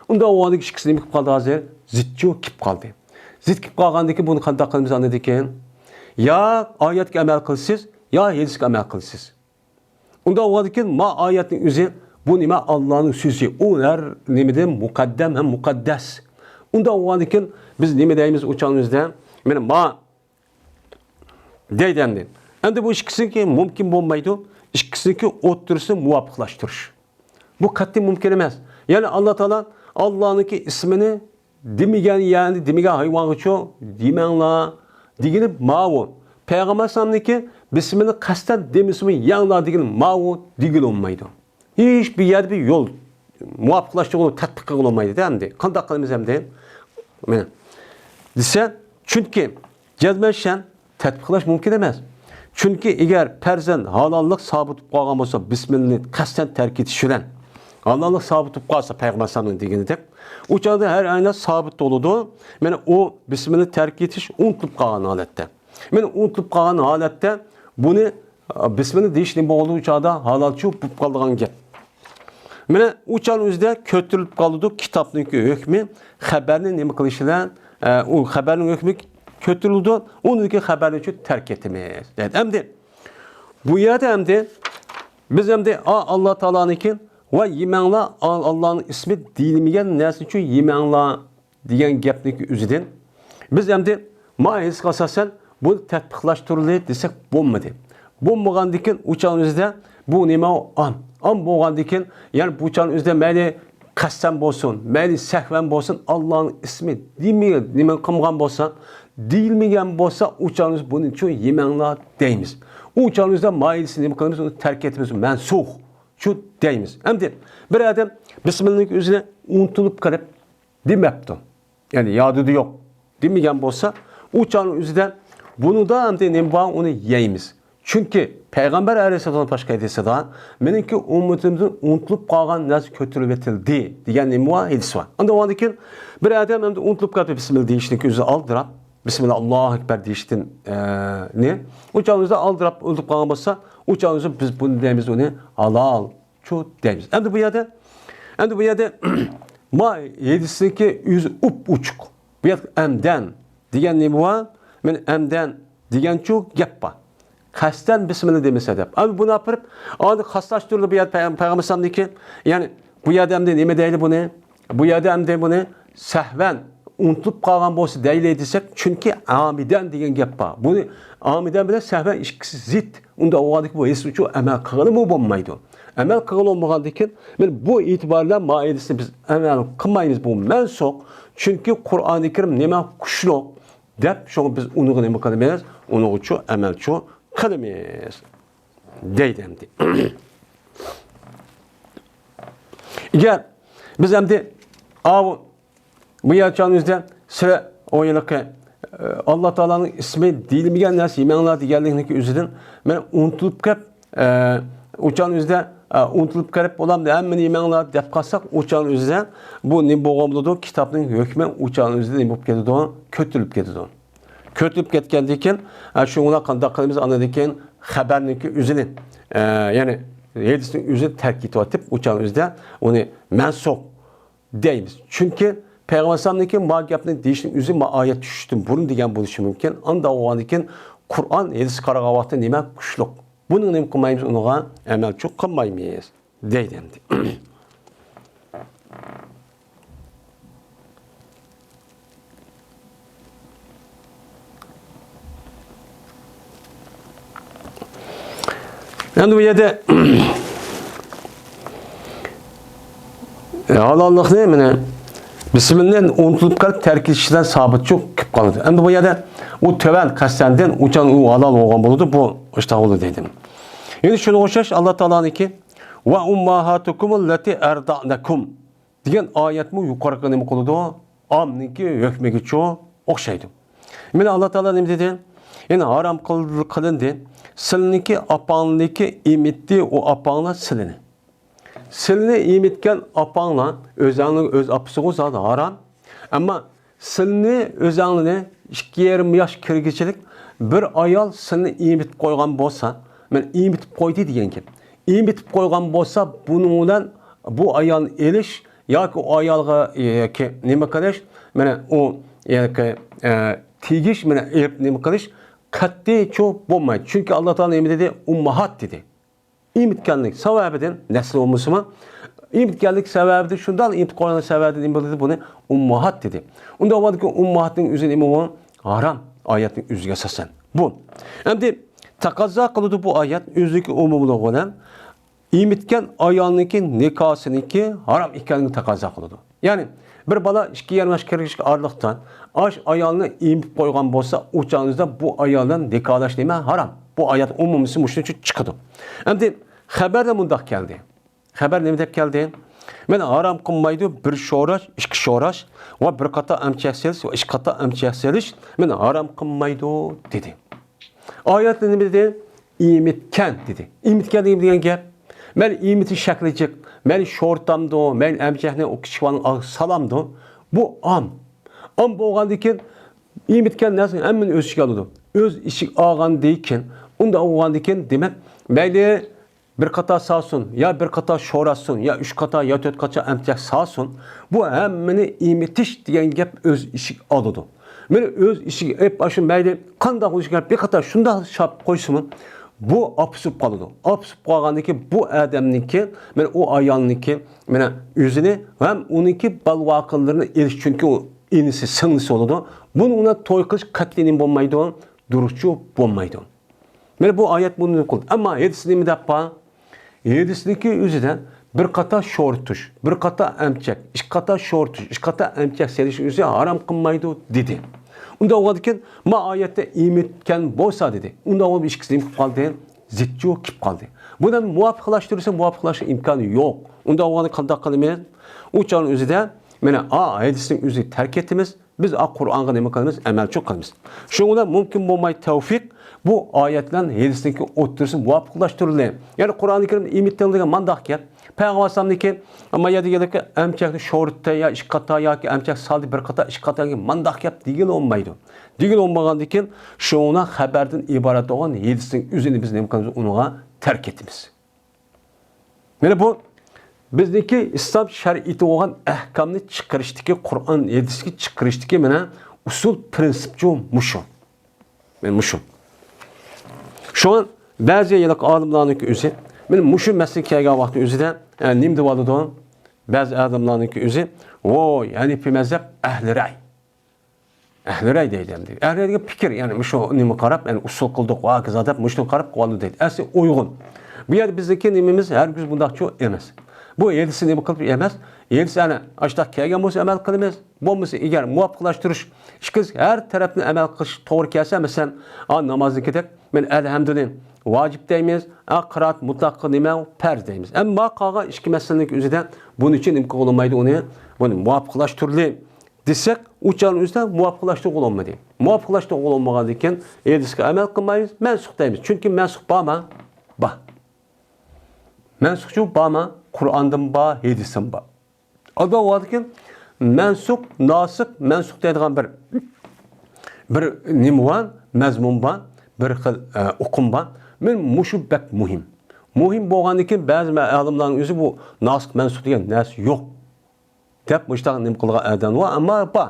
ئۇندا ئۇ ئىككىسى نېمە قىلىپ قالدى ھازىر؟ زىتچۇ كېلىپ قالدى. زىت كېلىپ قالغاندىن كېيىن بۇنى قانداق قىلىمىز ئاندىن كېيىن؟ يا ئايەتكە ئەمەل قىلىسىز، يا ھەدىسكە ئەمەل قىلىسىز. ئۇنداق بولغاندىكىن، ما ئايەتنىڭ ئۆزى، بۇ نېمە؟ ئاللانىڭ سۆزى. ئۇ ھەر نېمىدىن مۇقەددەم ھەم مۇقەددەس. ئۇنداق بولغاندىكىن، بىز نېمە دەيمىز ئۇ چاغنىڭ ئۆزىدە؟ مانا ما دەيدۇ ئەمدى. ئەمدى بۇ ئىككىسىنىڭكى مۇمكىن بولمايدۇ. ئىككىسىنىڭكى ئوتتۇرىسىنى مۇۋاپىقلاشتۇرۇش. بۇ قەتئىي مۇمكىن ئەمەس. يەنى ئاللا تائالا ئاللانىڭكى ئىسمىنى دېمىگەن، يەنى دېمىگەن ھايۋانغىچۇ دېمەڭلار دېگىنى ماۋۇ. پەيغەمبەر ئەلەيھىسسالامنىڭكى بىسمىللا قەستەن دېمىسىمۇ يەڭلار دېگىنى ماۋۇ دېگىلى بولمايدۇ. ھېچ بىر يەردە بىر يول مۇۋاپىقلاشتۇرغىلى، تەتبىق قىلغىلى بولمايدۇ-دە ئەمدى. قانداق قىلىمىز ئەمدى؟ مانا. دېسە، چۈنكى جەزمەن شەن تەتبىقلاش مۇمكىن ئەمەس. چۈنكى ئەگەر پەرزەن ھالاللىق سابىت بولۇپ قالغان بولسا، بىسمىللىنى قەستەن تەرك ئېتىش بىلەن ھالاللىق سابىت بولۇپ قالسا، پەيغەمبەر ئەلەيھىسسالامنىڭ دېگىنىدەك، ئۇ چاغدا ھەر ئاينى سابىت بولىدۇ. مانا ئۇ بىسمىللىنى تەرك ئېتىش ئۇنتۇلۇپ قالغان ھالەتتە. مانا ئۇنتۇلۇپ قالغان ھالەتتە بۇنى، ئە، بىسمىللا دېيىش نېمە بولدى ئۇ چاغدا؟ ھالالچۇ بولۇپ قالىدىغان گەپ. مانا ئۇ چاغنىڭ ئۆزىدە كۆتۈرۈلۈپ قالىدۇ كىتابنىڭكى ھۆكمى، خەبەرنى نېمە قىلىش بىلەن، ئە، ئۇ خەبەرنىڭ ھۆكمى كۆتۈرۈلىدۇ، ئۇنىڭدىكى خەبەرنى شۇ تەرك ئېتىمىز. ئەمدى بۇ يەردە ئەمدى بىز ئەمدى، ئا، ئاللا تائالانىڭكى ۋە يېمەڭلار، ئا، ئاللانىڭ ئىسمى دېيىلمىگەن نەرسىنى شۇ يېمەڭلار دېگەن گەپنىڭ ئۆزىدىن بىز ئەمدى ما ھېدىسقا ئاساسەن بۇنى تەتبىقلاشتۇرىلى دېسەك بولمىدى. بولمىغاندىكىن ئۇ چاغنىڭ ئۆزىدە بۇ نېمە ئام؟ ئام بولغاندىكىن، يەنى بۇ چاغنىڭ ئۆزىدە مەيلى قەستەن بولسۇن، مەيلى سەھۋەن بولسۇن، ئاللانىڭ ئىسمى دېمىگەن، نېمە قىلمىغان بولسا، دېيىلمىگەن بولسا، ئۇ چاغنىڭ ئۆزىدە بۇنى شۇ يېمەڭلار دەيمىز. ئۇ چاغنىڭ ئۆزىدە ما ھېدىسى نېمە قىلىمىز؟ ئۇنى تەرك ئېتىمىز، مەنسۇخ. شۇ دەيمىز. ئەمدى بىر ئادەم بىسمىللانىڭ ئۆزىنى ئۇنتۇلۇپ قېلىپ، دېمەپتۇ. يەنى يادىدا يوق دېمىگەن بولسا، ئۇ چاغنىڭ ئۆزىدە بۇنىڭدا ئەمدى نېمە بار، ئۇنى يەيمىز. چۈنكى پەيغەمبەر ئەلەيھىسسالام باشقا ھەدىسىدا، مېنىڭكى ئۈممىتىمدىن ئۇنتۇلۇپ قالغان نەرسە كۆتۈرۈلۈۋېتىلدى دېگەن نېمە بار؟ ھەدىس بار. ئاندىن ئۇنىڭدىن كېيىن بىر ئادەم ئەمدى ئۇنتۇلۇپ قېلىپتۇ، بىسمىللا دېيىشنىڭكى ئۆزى ئالدىراپ، بىسمىللا ئاللاھۇ ئەكبەر دېيىشتىن، ئە، نى. ئۇ چاغنىڭ ئۆزىدە ئالدىراپ ئۇنتۇلۇپ قالغان بولسا، ئۇ چاغنىڭ ئۆزىدە بىز بۇنى دەيمىز، ئۇنى ھالال. شۇ دەيمىز. ئەمدى بۇ يەردە، ئەمدى بۇ يەردە ما ھەدىسنىڭكى ئۆزى ئۇپئوچۇق. بۇ يەردە ئەمدەن دېگەن نېمە بار؟ مەن ئەمدەن دېگەنچۇ گەپ بار. قەستەن بىسمىللا دېمىسە دەپ. ئەمدى بۇنى ئاپىرىپ، ئاندىن خاسلاشتۇرىدۇ بۇ يەردە پەيغەم-، پەيغەمبەر ئەلەيھىسسالامنىڭكى. يەنى بۇ يەردە ئەمدى نېمە دەيلى بۇنى؟ بۇ يەردە ئەمدى بۇنى سەھۋەن ئۇنتۇلۇپ قالغان بولسا دەيلى دېسەك، چۈنكى ئامىدەن دېگەن گەپ بار. بۇنى ئامىدەن بىلەن سەھۋەن ئىككىسى زىت. ئۇنداق بولغاندىكىن بۇ ھەدىس ئۈچۈن ئەمەل قىلغىلىمۇ بولمايدۇ. ئەمەل قىلغىلى بولمىغاندىكىن، مانا بۇ ئېتىبار بىلەن ما ھەدىسنى بىز ئەمەل قىلمايمىز، بۇ مەنسۇخ. چۈنكى قۇرئانى كەرىم نېمە كۈچلۈك دەپ، شۇڭا بىز ئۇنىڭغا نېمە قىلىمىز؟ ئۇنىڭغىچۇ ئەمەلچۇ قىلىمىز. دەيدۇ ئەمدى. ئەگەر بىز ئەمدى ئاۋۇ بۇ يەر چاغنىڭ ئۆزىدە سىلەر ئۇ ھېلىقى، ئە، ئاللا تائالانىڭ ئىسمى دېيىلمىگەن نەرسە يېمەڭلار دېگەنلىكنىڭكى ئۆزىدىن مەن ئۇنتۇلۇپ كەپ، ئە، ئۇ چاغنىڭ ئۆزىدە، ئە، ئۇنتۇلۇپ قېلىپ، بولامدۇ، ھەممىنى يېمەڭلار دەپ قالساق، ئۇ چاغنىڭ ئۆزىدە بۇ نېمە بولغان بولىدۇ؟ كىتابنىڭ ھۆكمى ئۇ چاغنىڭ ئۆزىدە نېمە بولۇپ كېتىدۇ؟ كۆتۈرۈلۈپ كېتىدۇ. كۆتۈرۈلۈپ كەتكەندىن كېيىن، ئە، شۇنىڭغا قانداق قىلىمىز؟ ئاندىن كېيىن خەبەرنىڭكى ئۆزىنى، ئە، يەنى ھەدىسنىڭ ئۆزىنى تەرك ئېتىۋېتىپ، ئۇ چاغنىڭ ئۆزىدە ئۇنى مەنسۇخ دەيمىز. چۈنكى پەيغەمبەر ئەلەيھىسسالامنىڭكى ما گەپنى دېيىشنىڭ ئۆزى ما ئايەت چۈشۈشتىن بۇرۇن دېگەن بولۇشى مۇمكىن. ئانداق بولغاندىن كېيىن قۇرئان ھەدىسكە قارىغان ۋاقىتتا نېمە كۈچلۈك. بۇنىڭ نېمە قىلمايمىز؟ ئۇنىڭغا ئەمەلچۇ قىلمايمىز دەيدۇ ئەمدى. ئەمدى بۇ يەردە ھالاللىقنى، مانا، بىسمىللانى ئۇنتۇلۇپ قېلىپ تەرك ئېتىشىدىن سابىتچۇ كېلىپ قالىدۇ. ئەمدى بۇ يەردە ئۇ تۆۋەن قەستەندىن ئۇچان ئۇ ھالال بولغان بولىدۇ، بۇ ئىشتىھا بولىدۇ دېدىم. يەنى شۇنىڭغا ئوخشاش ئاللا تائالانىڭكى «ۋە ئۇمماھاتۇكۇمۇللەتى ئەرزەئنەكۇم» دېگەن ئايەتمۇ يۇقىرىقى نېمە قىلىدۇ؟ ئامنىڭكى ھۆكمىگىچۇ ئوخشايدۇ. مانا ئاللا تائالا نېمە دېدى؟ يەنى ھارام قىل-، قىلىندى. سىلىنىڭكى ئاپاڭلىكى ئېمىتتى، ئۇ ئاپاڭلار سىلىنى. سىلىنى ئېمىتكەن ئاپاڭلار، ئۆزەڭنىڭ ئۆز ئاپىسىغۇ زادى ھارام. ئەمما سىلىنى ئۆزەڭلىنى ئىككى يېرىم ياش كىرگۈچىلىك بىر ئايال سىلىنى ئېمىتىپ قويغان بولسا، مانا ئېمىتىپ قويدى دېگەن گەپ. ئېمىتىپ قويغان بولسا، بۇنىڭ بىلەن بۇ ئايالنى ئېلىش ياكى ئۇ ئايالغا، ياكى نېمە قىلىش، مانا ئۇ ياكى، ئە، تېگىش، مانا ئېلىپ نېمە قىلىش قەتئىيچۇ بولمايدۇ. چۈنكى ئاللا تائالا نېمە دېدى؟ ئۇمماھات دېدى. ئېمىتكەنلىك سەۋەبىدىن، نەسلى بولمىسىمۇ، ئېمىتكەنلىك سەۋەبىدىن، شۇنداق ئېمىتىپ قويغان سەۋەبىدىن نېمە بولدى؟ بۇنى ئۇمماھات دېدى. ئۇنداق بولغاندىكىن ئۇمماھاتنىڭ ئۆزى نېمە بۇ؟ ھارام. ئايەتنىڭ ئۆزىگە ئاساسەن. بۇ. ئەمدى تەقەززا قىلىدۇ بۇ ئايەت ئۆزىدىكى ئومۇملۇقى بىلەن ئېمىتكەن ئايالنىڭكى نىكاسىنىڭكى ھارام ئىكەنلىكىنى تەقەززا قىلىدۇ. يەنى بىر بالا ئىككى يېرىم ياش كىرگۈچىلىك ئارىلىقتا ئاش ئايالنى ئېمىتىپ قويغان بولسا، ئۇ چاغنىڭدا بۇ ئايال بىلەن نىكاھلاش نېمە؟ ھارام. بۇ ئايەت ئومۇمىسى مۇشۇنىڭ ئۈچۈن چىقىدۇ. ئەمدى خەبەردە مۇنداق كەلدى. خەبەر نېمە دەپ كەلدى؟ مەن ھارام قىلمايدۇ بىر شوراش، ئىككى شوراش ۋە بىر قاتار ئەمچەك سېلىش ۋە ئىككى قاتار ئەمچەك سېلىش مەن ھارام قىلمايدۇ دېدى. ئايەتتە نېمە دېدى؟ ئېمىتكەن دېدى. ئېمىتكەن دېگەن گەپ. مەن ئېمىتىش شەكلى جىق. مەن شورتامدۇ، مەن ئەمچەكنى ئۇ كىچىك بالىنىڭ ئاغزىغا سالامدۇ. بۇ ئام. ئام بولغاندىن كېيىن ئېمىتكەن نەرسىنىڭ ھەممىنى ئۆز ئىچىگە ئالىدۇ. ئۆز ئىچىگە ئالغاندىن كېيىن، ئۇنداق بولغاندىن كېيىن، دېمەك، مەيلى بىر قاتا سالسۇن، يا بىر قاتا شوراتسۇن، يا ئۈچ قاتا، يا تۆت قاتا ئەمچەك سالسۇن، بۇ ھەممىنى ئېمىتىش دېگەن گەپ ئۆز ئىچىگە ئالىدۇ. مانا ئۆز ئىچىگە ئېلىپ، ئاشۇ مەيلى قانداق بولۇشىغا بىر قاتا شۇنداق شاپ قويسىمۇ، بۇ ئاپسۇپ قالىدۇ. ئاپسۇپ قالغاندىن كېيىن بۇ ئادەمنىڭكى، مانا ئۇ ئايالنىڭكى، مانا ئۆزىنى ھەم ئۇنىڭكى بالا-ۋاقىلىرىنى ئېلىش، چۈنكى ئۇ ئىنىسى، سىڭلىسى بولىدۇ. بۇنىڭ بىلەن توي قىلىش قەتئىي نېمە بولمايدۇ؟ دۇرۇسچۇ بولمايدۇ. مانا بۇ ئايەت بۇنى قىلدى. ئەمما ھەدىستە نېمە دەپ بار؟ ھەدىستىكى ئۆزىدە بىر قاتا شورىتىش، بىر قاتا ئەمچەك، ئىككى قاتا شورىتىش، ئىككى قاتا ئەمچەك سېلىش ئۆزى ھارام قىلمايدۇ دېدى. ئۇنداق بولغاندىكىن، ما ئايەتتە ئېمىتكەن بولسا دېدى. ئۇنداق بولۇپ ئىككىسى نېمە قىلىپ قالدى؟ زىتچۇ كېلىپ قالدى. بۇنى مۇۋاپىقلاشتۇرسا مۇۋاپىقلاشقا ئىمكانى يوق. ئۇنداق بولغاندا قانداق قىلىمىز؟ ئۇ چاغنىڭ ئۆزىدە مانا ئا ھەدىسنىڭ ئۆزىنى تەرك ئېتىمىز. بىز ئا قۇرئانغا نېمە قىلىمىز؟ ئەمەلچۇ قىلىمىز. شۇنىڭ بىلەن مۇمكىن بولماي تەۋفىق بۇ ئايەت بىلەن ھەدىسنىڭكى ئوتتۇرىسىنى مۇۋاپىقلاشتۇرىلى. يەنى قۇرئانى كەرىمنى ئېمىتتىڭ دېگەن مانداق گەپ. پەيغەمبەر ئەلەيھىسسالامنىڭكى ئەمما يەردە گەپ ئەمچەكنى شورىتتى يا ئىككى قاتا ياكى ئەمچەك سالدى بىر قاتا ئىككى قاتا دېگەن مانداق گەپ دېگىلى بولمايدۇ. دېگىلى بولمىغاندىكىن شۇڭا خەبەردىن ئىبارەت بولغان ھەدىسنىڭ ئۆزىنى بىز نېمە قىلىمىز؟ ئۇنىڭغا تەرك ئېتىمىز. مانا بۇ بىزنىڭكى ئىسلام شەرىئىتى بولغان ئەھكامنى چىقىرىشتىكى، قۇرئان ھەدىسكە چىقىرىشتىكى مانا ئۇسۇل پرىنسىپچۇ مۇشۇ. مانا مۇشۇ. شۇڭا بەزى ھېلىقى ئالىملارنىڭكى ئۆزى، مانا مۇشۇ مەسىلە كەلگەن ۋاقىتتا ئۆزىدە، ئە، نېمە دەۋالىدۇ؟ بەزى ئالىملارنىڭكى ئۆزى، ۋوي، ھەنىفىي مەزھەپ ئەھلى رەي. ئەھلى رەي دەيدۇ ئەمدى. ئەھلى رەي دېگەن پىكىر، يەنى مۇشۇ نېمە قاراپ، يەنى ئۇسۇل قىلدۇق، ۋە ھاكازا دەپ مۇشۇنى قاراپ قىلىۋالدى دەيدۇ. ئەسلى ئۇيغۇن. بۇ يەردە بىزنىڭكى نېمىمىز ھەرگىز بۇنداقچۇ ئەمەس. بۇ ھەدىسى نېمە قىلىپ ئەمەس؟ ھەدىسى ئەنە ئاشۇنداق كەلگەن بولسا ئەمەل قىلىمىز. بولمىسا ئەگەر مۇۋاپىقلاشتۇرۇش، ئىككىز ھەر تەرەپتىن ئەمەل قىلىش توغرا كەلسە، مەسىلەن، ئا، نامازنىڭكىدەك، مەن ئەلھەمدۇنى ۋاجىپ دەيمىز، ئا، قىرائەت مۇتلەققە نېمە؟ پەرز دەيمىز. ئەمما قالغان ئىككى مەسىلىنىڭكى ئۆزىدە بۇنىڭ ئۈچۈن نېمە قىلغىلى بولمايدۇ ئۇنى؟ بۇنى مۇۋاپىقلاشتۇرىلى. دېسەك، ئۇ چاغنىڭ ئۆزىدە مۇۋاپىقلاشتۇرغىلى بولمىدى. مۇۋاپىقلاشتۇرغىلى بولمىغاندىكىن، ھەدىسكە ئەمەل قىلمايمىز، مەنسۇخ دەيمىز. چۈنكى مەنسۇخ بارما؟ بار. مەنسۇخچۇ بارما؟ قۇرئاندىن بار، ھەدىستىن بار. ئانداق بولغاندىكىن، مەنسۇخ، ناسىخ، مەنسۇخ دەيدىغان بىر، بىر نېمە بار؟ مەزمۇن بار، بىر خىل، ئە، ئۇقۇم بار. مەن مۇشۇ بەك مۇھىم. مۇھىم بولغاندىكىن، بەزى مە-، ئالىملارنىڭ ئۆزى بۇ ناسىخ، مەنسۇخ دېگەن نەرسە يوق دەپ مۇشۇنداق نېمە قىلغان ئادەم بار، ئەمما بار.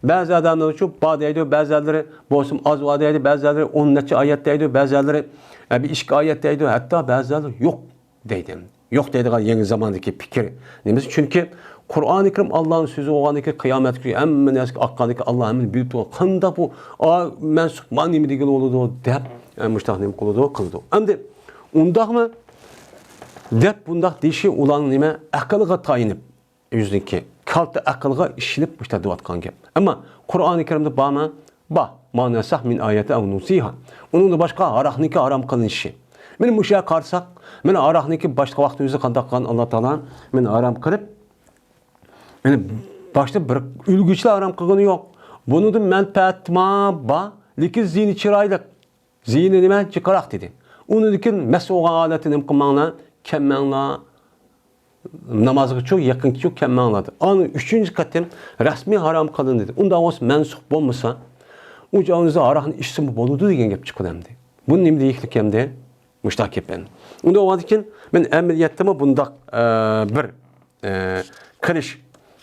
بەزى ئادەملەر شۇ بار دەيدۇ، بەزىلىرى بولسىمۇ ئاز بار دەيدۇ، بەزىلىرى ئون نەچچە ئايەت دەيدۇ، بەزىلىرى، ئە، بىر ئىككى ئايەت دەيدۇ، ھەتتا بەزىلەر يوق دەيدۇ. يوق دەيدىغان يېڭى زاماندىكى پىكىر. نېمىسى؟ چۈنكى قۇرئانى كەرىم ئاللانىڭ سۆزى بولغاندىكىن، قىيامەتكى كۈنى ھەممە نەرسىگە ئاققاندىكىن، ئاللا ھەممىنى بىلىپ تۇرغان، قانداق بۇ، ئا، مەنسۇخ، ما نېمە دېگىلى بولىدۇ دەپ، ئە، مۇشۇنداق نېمە قىلىدۇ، قىلىدۇ. ئەمدى ئۇنداقمۇ دەپ بۇنداق دېيىشى ئۇلارنىڭ نېمە؟ ئەقىلگە تايىنىپ، ئۆزىنىڭكى كالتە ئەقىلگە ئىشىنىپ مۇشۇنداق دەۋاتقان گەپ. ئەمما قۇرئانى كەرىمدە بارمۇ؟ بار. ما نەنسەخ مىن ئايەتىن ئەۋ نۇنسىھا. ئۇنىڭدىن باشقا ھاراقنىڭكى ھارام قىلىنىشى. مانا مۇشۇ يەرگە قارىساق، مانا ھاراقنىڭكى باشقا ۋاقىت ئۆزى قانداق قىلغان ئاللا تائالا؟ مانا ھارام قىلىپ، مانا باشتا بىر ئۆلگۈچىلەر ھارام قىلغىنى يوق. بۇنىڭدىن مەنپەئەت ما بار، لېكىن زىيىنى چىرايلىق. زىيىنى نېمە؟ جىقراق دېدى. ئۇنىڭدىن كېيىن مەست بولغان ھالەتتە نېمە قىلماڭلار؟ كەلمەڭلار. نامازغىچۇ، يېقىنچۇ كەلمەڭلار دېدى. ئاندىن ئۈچىنچى قېتىم رەسمىي ھارام قىلىندى دېدى. ئۇنداق بولسا مەنسۇخ بولمىسا، ئۇ چاغنىڭ ئۆزىدە ھاراقنى ئىچسىمۇ بولىدۇ دېگەن گەپ چىقىدۇ ئەمدى. بۇ نېمە دېيىشلىك ئەمدى؟ مۇشۇنداق گەپ ئەمدى. ئۇنداق بولغاندىكىن مەن ئەمەلىيەتتىمۇ بۇنداق، ئە، بىر ئە، قىلىش،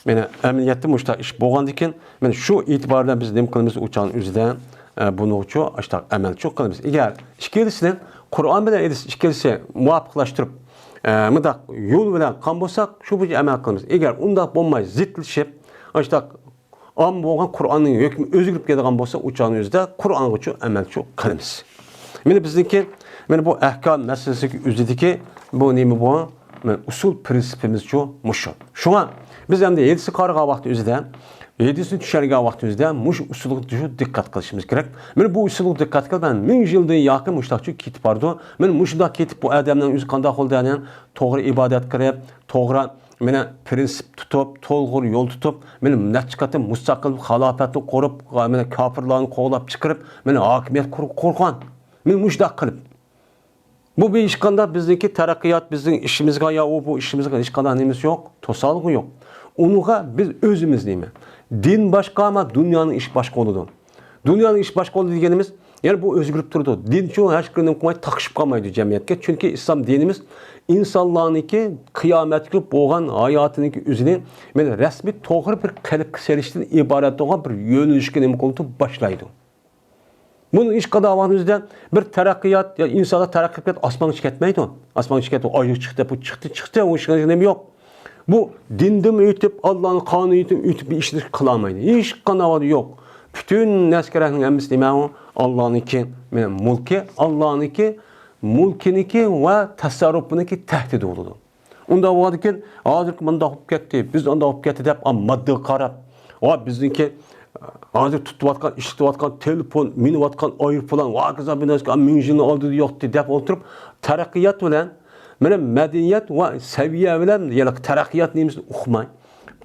مانا ئەمەلىيەتتە مۇشۇنداق ئىش بولغاندىكىن، مانا شۇ ئېتىبار بىلەن بىز نېمە قىلىمىز؟ ئۇ چاغنىڭ ئۆزىدە، ئە، بۇنىڭغىچۇ ئاشۇنداق ئەمەلچۇ قىلىمىز. ئەگەر ئىككىلىسىنى، قۇرئان بىلەن ھەدىس ئىككىلىسى مۇۋاپىقلاشتۇرۇپ، ئە، مۇنداق يول بىلەن قىلغان بولساق، شۇ بويىچە ئەمەل قىلىمىز. ئەگەر ئۇنداق بولماي، زىتلىشىپ، ئاشۇنداق ئامما بولغان قۇرئاننىڭ ھۆكمى ئۆزگىرىپ كېتىدىغان بولسا، ئۇ چاغنىڭ ئۆزىدە قۇرئانغىچۇ ئەمەلچۇ قىلىمىز. مانا بىزنىڭكى، مانا بۇ ئەھكام مەسىلىسىدىكى ئۆزىدىكى بۇ نېمە بۇ؟ مانا ئۇسۇل پرىنسىپىمىزچۇ مۇشۇ. شۇڭا بىز ئەمدى ھەدىسكە قارىغان ۋاقىت ئۆزىدە، ھەدىسنى چۈشەنگەن ۋاقىت ئۆزىدە مۇشۇ ئۇسۇلغا شۇ دىققەت قىلىشىمىز كېرەك. مانا بۇ ئۇسۇلغا دىققەت قىلىپ، مەن مىڭ يىلدىن ياقى مۇشۇنداقچۇ كېتىپ بارىدۇ. مانا مۇشۇنداق كېتىپ بۇ ئادەمنىڭ ئۆزى قانداق بولدى؟ توغرا ئىبادەت قىلىپ، توغرا مانا پرىنسىپ تۇتۇپ، تولغۇر يول تۇتۇپ، مانا نەچچە قېتىم مۇستەقىل خىلاپەتنى قۇرۇپ، مانا كاپىرلارنى قوغلاپ چىقىرىپ، مانا ھاكىمىيەت قۇر-، قۇرغان. مانا مۇشۇنداق قىلىپ. بۇ بىر ھېچقانداق بىزنىڭكى تەرەققىيات، بىزنىڭ ئىشىمىزغا يا ئۇ بۇ ئىشىمىزغا ھېچقانداق نېمىسى يوق، توسالغۇ يوق. ئۇنىڭغا بىز ئۆزىمىز نېمە؟ دىن باشقا، ئەمما دۇنيانىڭ ئىشى باشقا بولىدۇ. دۇنيانىڭ ئىشى باشقا بولىدۇ دېگىنىمىز، يەنى بۇ ئۆزگىرىپ تۇرىدۇ. دىنچۇ ھەر كىمنى قويماي تاقىشىپ قالمايدۇ جەمئىيەتكە. چۈنكى ئىسلام دىنىمىز ئىنسانلارنىڭكى قىيامەتكە بولغان ھاياتىنىڭكى ئۆزىنى مانا رەسمىي توغرا بىر قېلىپقا سېلىشتىن ئىبارەت بولغان بىر يۆنىلىشكە نېمە قىلىدۇ؟ باشلايدۇ. بۇنى ھېچقانداق ۋاقىت ئۆزىدە بىر تەرەققىيات يا ئىنسانلار تەرەققىي قىلىپ ئاسمانغا چىقىپ كەتمەيدۇ. ئاسمانغا چىقىپ كەتتى، ئايغا چىقتى، بۇ چىقتى، چىقتى، ئۇ ھېچ نېمە يوق. بۇ دىندىن ئۆتۈپ، ئاللانىڭ قانۇنىيىتىدىن ئۆتۈپ بىر ئىشنى قىلالمايدۇ. ھېچقانداق ۋاقىت يوق. پۈتۈن نەسكەرەكنىڭ ھەممىسى نېمە ئۇ؟ ئاللانىڭكى مۇلكى، ئاللانىڭكى مۇلكىنىڭكى ۋە تەسەررۇپىنىڭكى تەھدىتى بولىدۇ. ئۇنداق بولغاندىكىن، ھازىرقى مۇنداق بولۇپ كەتتى، بىز ئانداق بولۇپ كەتتى دەپ، ئا، ماددىغا قاراپ، ۋە بىزنىڭكى ھازىر تۇتۇۋاتقان، ئىشلىتىۋاتقان تېلېفون، مىنىۋاتقان ئايروپىلان، ۋە ھاكازا بىر نەرسە مىڭ يىلنىڭ ئالدىدا يوقتى دەپ ئولتۇرۇپ، تەرەققىيات بىلەن مانا مەدەنىيەت ۋە سەۋىيە بىلەن، يەنى تەرەققىيات نېمىسىنى ئۇقماي،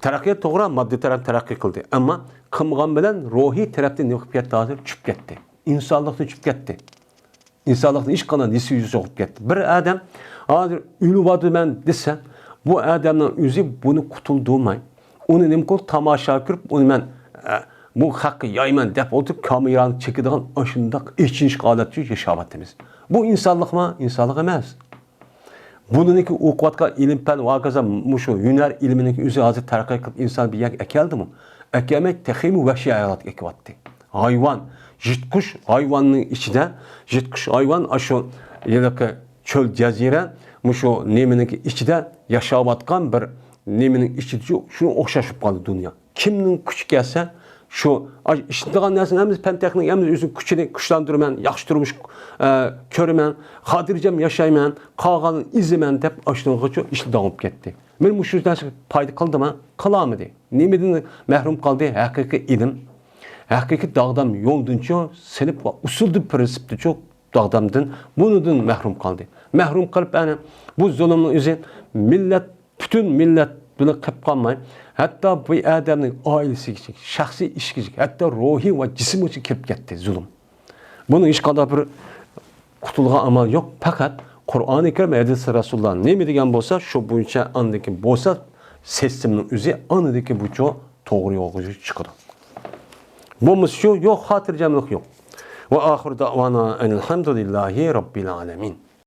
تەرەققىيات توغرا، ماددىي تەرەپ تەرەققىي قىلدى، ئەمما قىلمىغان بىلەن روھىي تەرەپتىن نېمە قىلىپ كەتتى؟ ھازىر چۈشۈپ كەتتى، ئىنسانلىقتىن چۈشۈپ كەتتى. ئىنسانلىقنىڭ ھېچقانداق نېسىۋىسى يوقاپ كەتتى. بىر ئادەم ھازىر ئۆلۈۋاتىمەن دېسە، بۇ ئادەمنىڭ ئۆزى بۇنى قۇتۇلدۇرماي، ئۇنى نېمە قىلىپ تاماشا كۆرۈپ، ئۇنى مەن، ئە، بۇ خەققە يايمەن دەپ ئولتۇرۇپ، كامېرانى چېكىدىغان ئاشۇنداق ئېچىنىشلىق ھالەتتە ياشاۋاتىمىز. بۇ ئىنسانلىقمۇ؟ ئىنسانلىق ئەمەس. بۇنىڭكى ئوقۇۋاتقان ئىلىم-پەن ۋە ھاكازا مۇشۇ ھۈنەر ئىلمىنىڭكى ئۆزى ھازىر تەرەققىي قىلىپ ئىنسان بىر يەرگە ئەكەلدىمۇ؟ ئەكەلمەي، تېخىمۇ ۋەھشىي ھاياتقا ئەكىۋاتتى. ھايۋان، يىرتقۇچ ھايۋاننىڭ ئىچىدە، يىرتقۇچ ھايۋان ئاشۇ ھېلىقى چۆل جەزىرە، مۇشۇ نېمىنىڭكى ئىچىدە ياشاۋاتقان بىر نېمىنىڭ ئىچىدە شۇ، شۇنىڭ ئوخشاش بولۇپ قالدى دۇنيا. كىمنىڭ كۈچى كەلسە، شۇ، ئاي، ئىشلىتىدىغان نەرسىنىڭ ھەممىسى پەن تېخنىكا، ھەممىسى ئۆزىنىڭ كۈچىنى كۈچلەندۈرىمەن، ياخشى تۇرمۇش، ئە، كۆرىمەن، خاتىرجەم ياشايمەن، قالغاننى ئېزىمەن دەپ ئاشۇنىڭغىچۇ ئىشلار داۋام بولۇپ كەتتى. مانا مۇشۇ نەرسە پايدا قىلدىمۇ؟ قىلالمىدى. نېمىدىن مەھرۇم قالدى؟ ھەقىقىي ئىلىم، ھەقىقىي داغدام يولدىنچۇ سېلىپ ۋە ئۇسۇلدىن، پىرىنسىپتىنچۇ داغدامدىن، بۇنىڭدىن مەھرۇم قالدى. مەھرۇم قىلىپ، ئەنە بۇ زۇلۇمنىڭ ئۆزى مىللەت، پۈتۈن مىللەت بىلەن قېلىپ قالماي، ھەتتا بۇ ئادەمنىڭ ئائىلىسىگىچە، شەخسىي ئىشىگىچە، ھەتتا روھىي ۋە جىسمىغىچە كىرىپ كەتتى زۇلۇم. بۇنىڭ ھېچقانداق بىر قۇتۇلغان ئامال يوق. پەقەت قۇرئانى كەرىم، ھەدىسى رەسۇلۇللا نېمە دېگەن بولسا، شۇ بويىچە ئاندىكى بولسا، سىستېمىنىڭ ئۆزى ئاندىكى بۇچۇ توغرا يولغا چىقىدۇ. بولمىسا شۇ يوق، خاتىرجەملىك يوق. ۋە ئاخىر دەۋانا ئەنىلھەمدۇلىللاھى رەببىل ئالەمىن.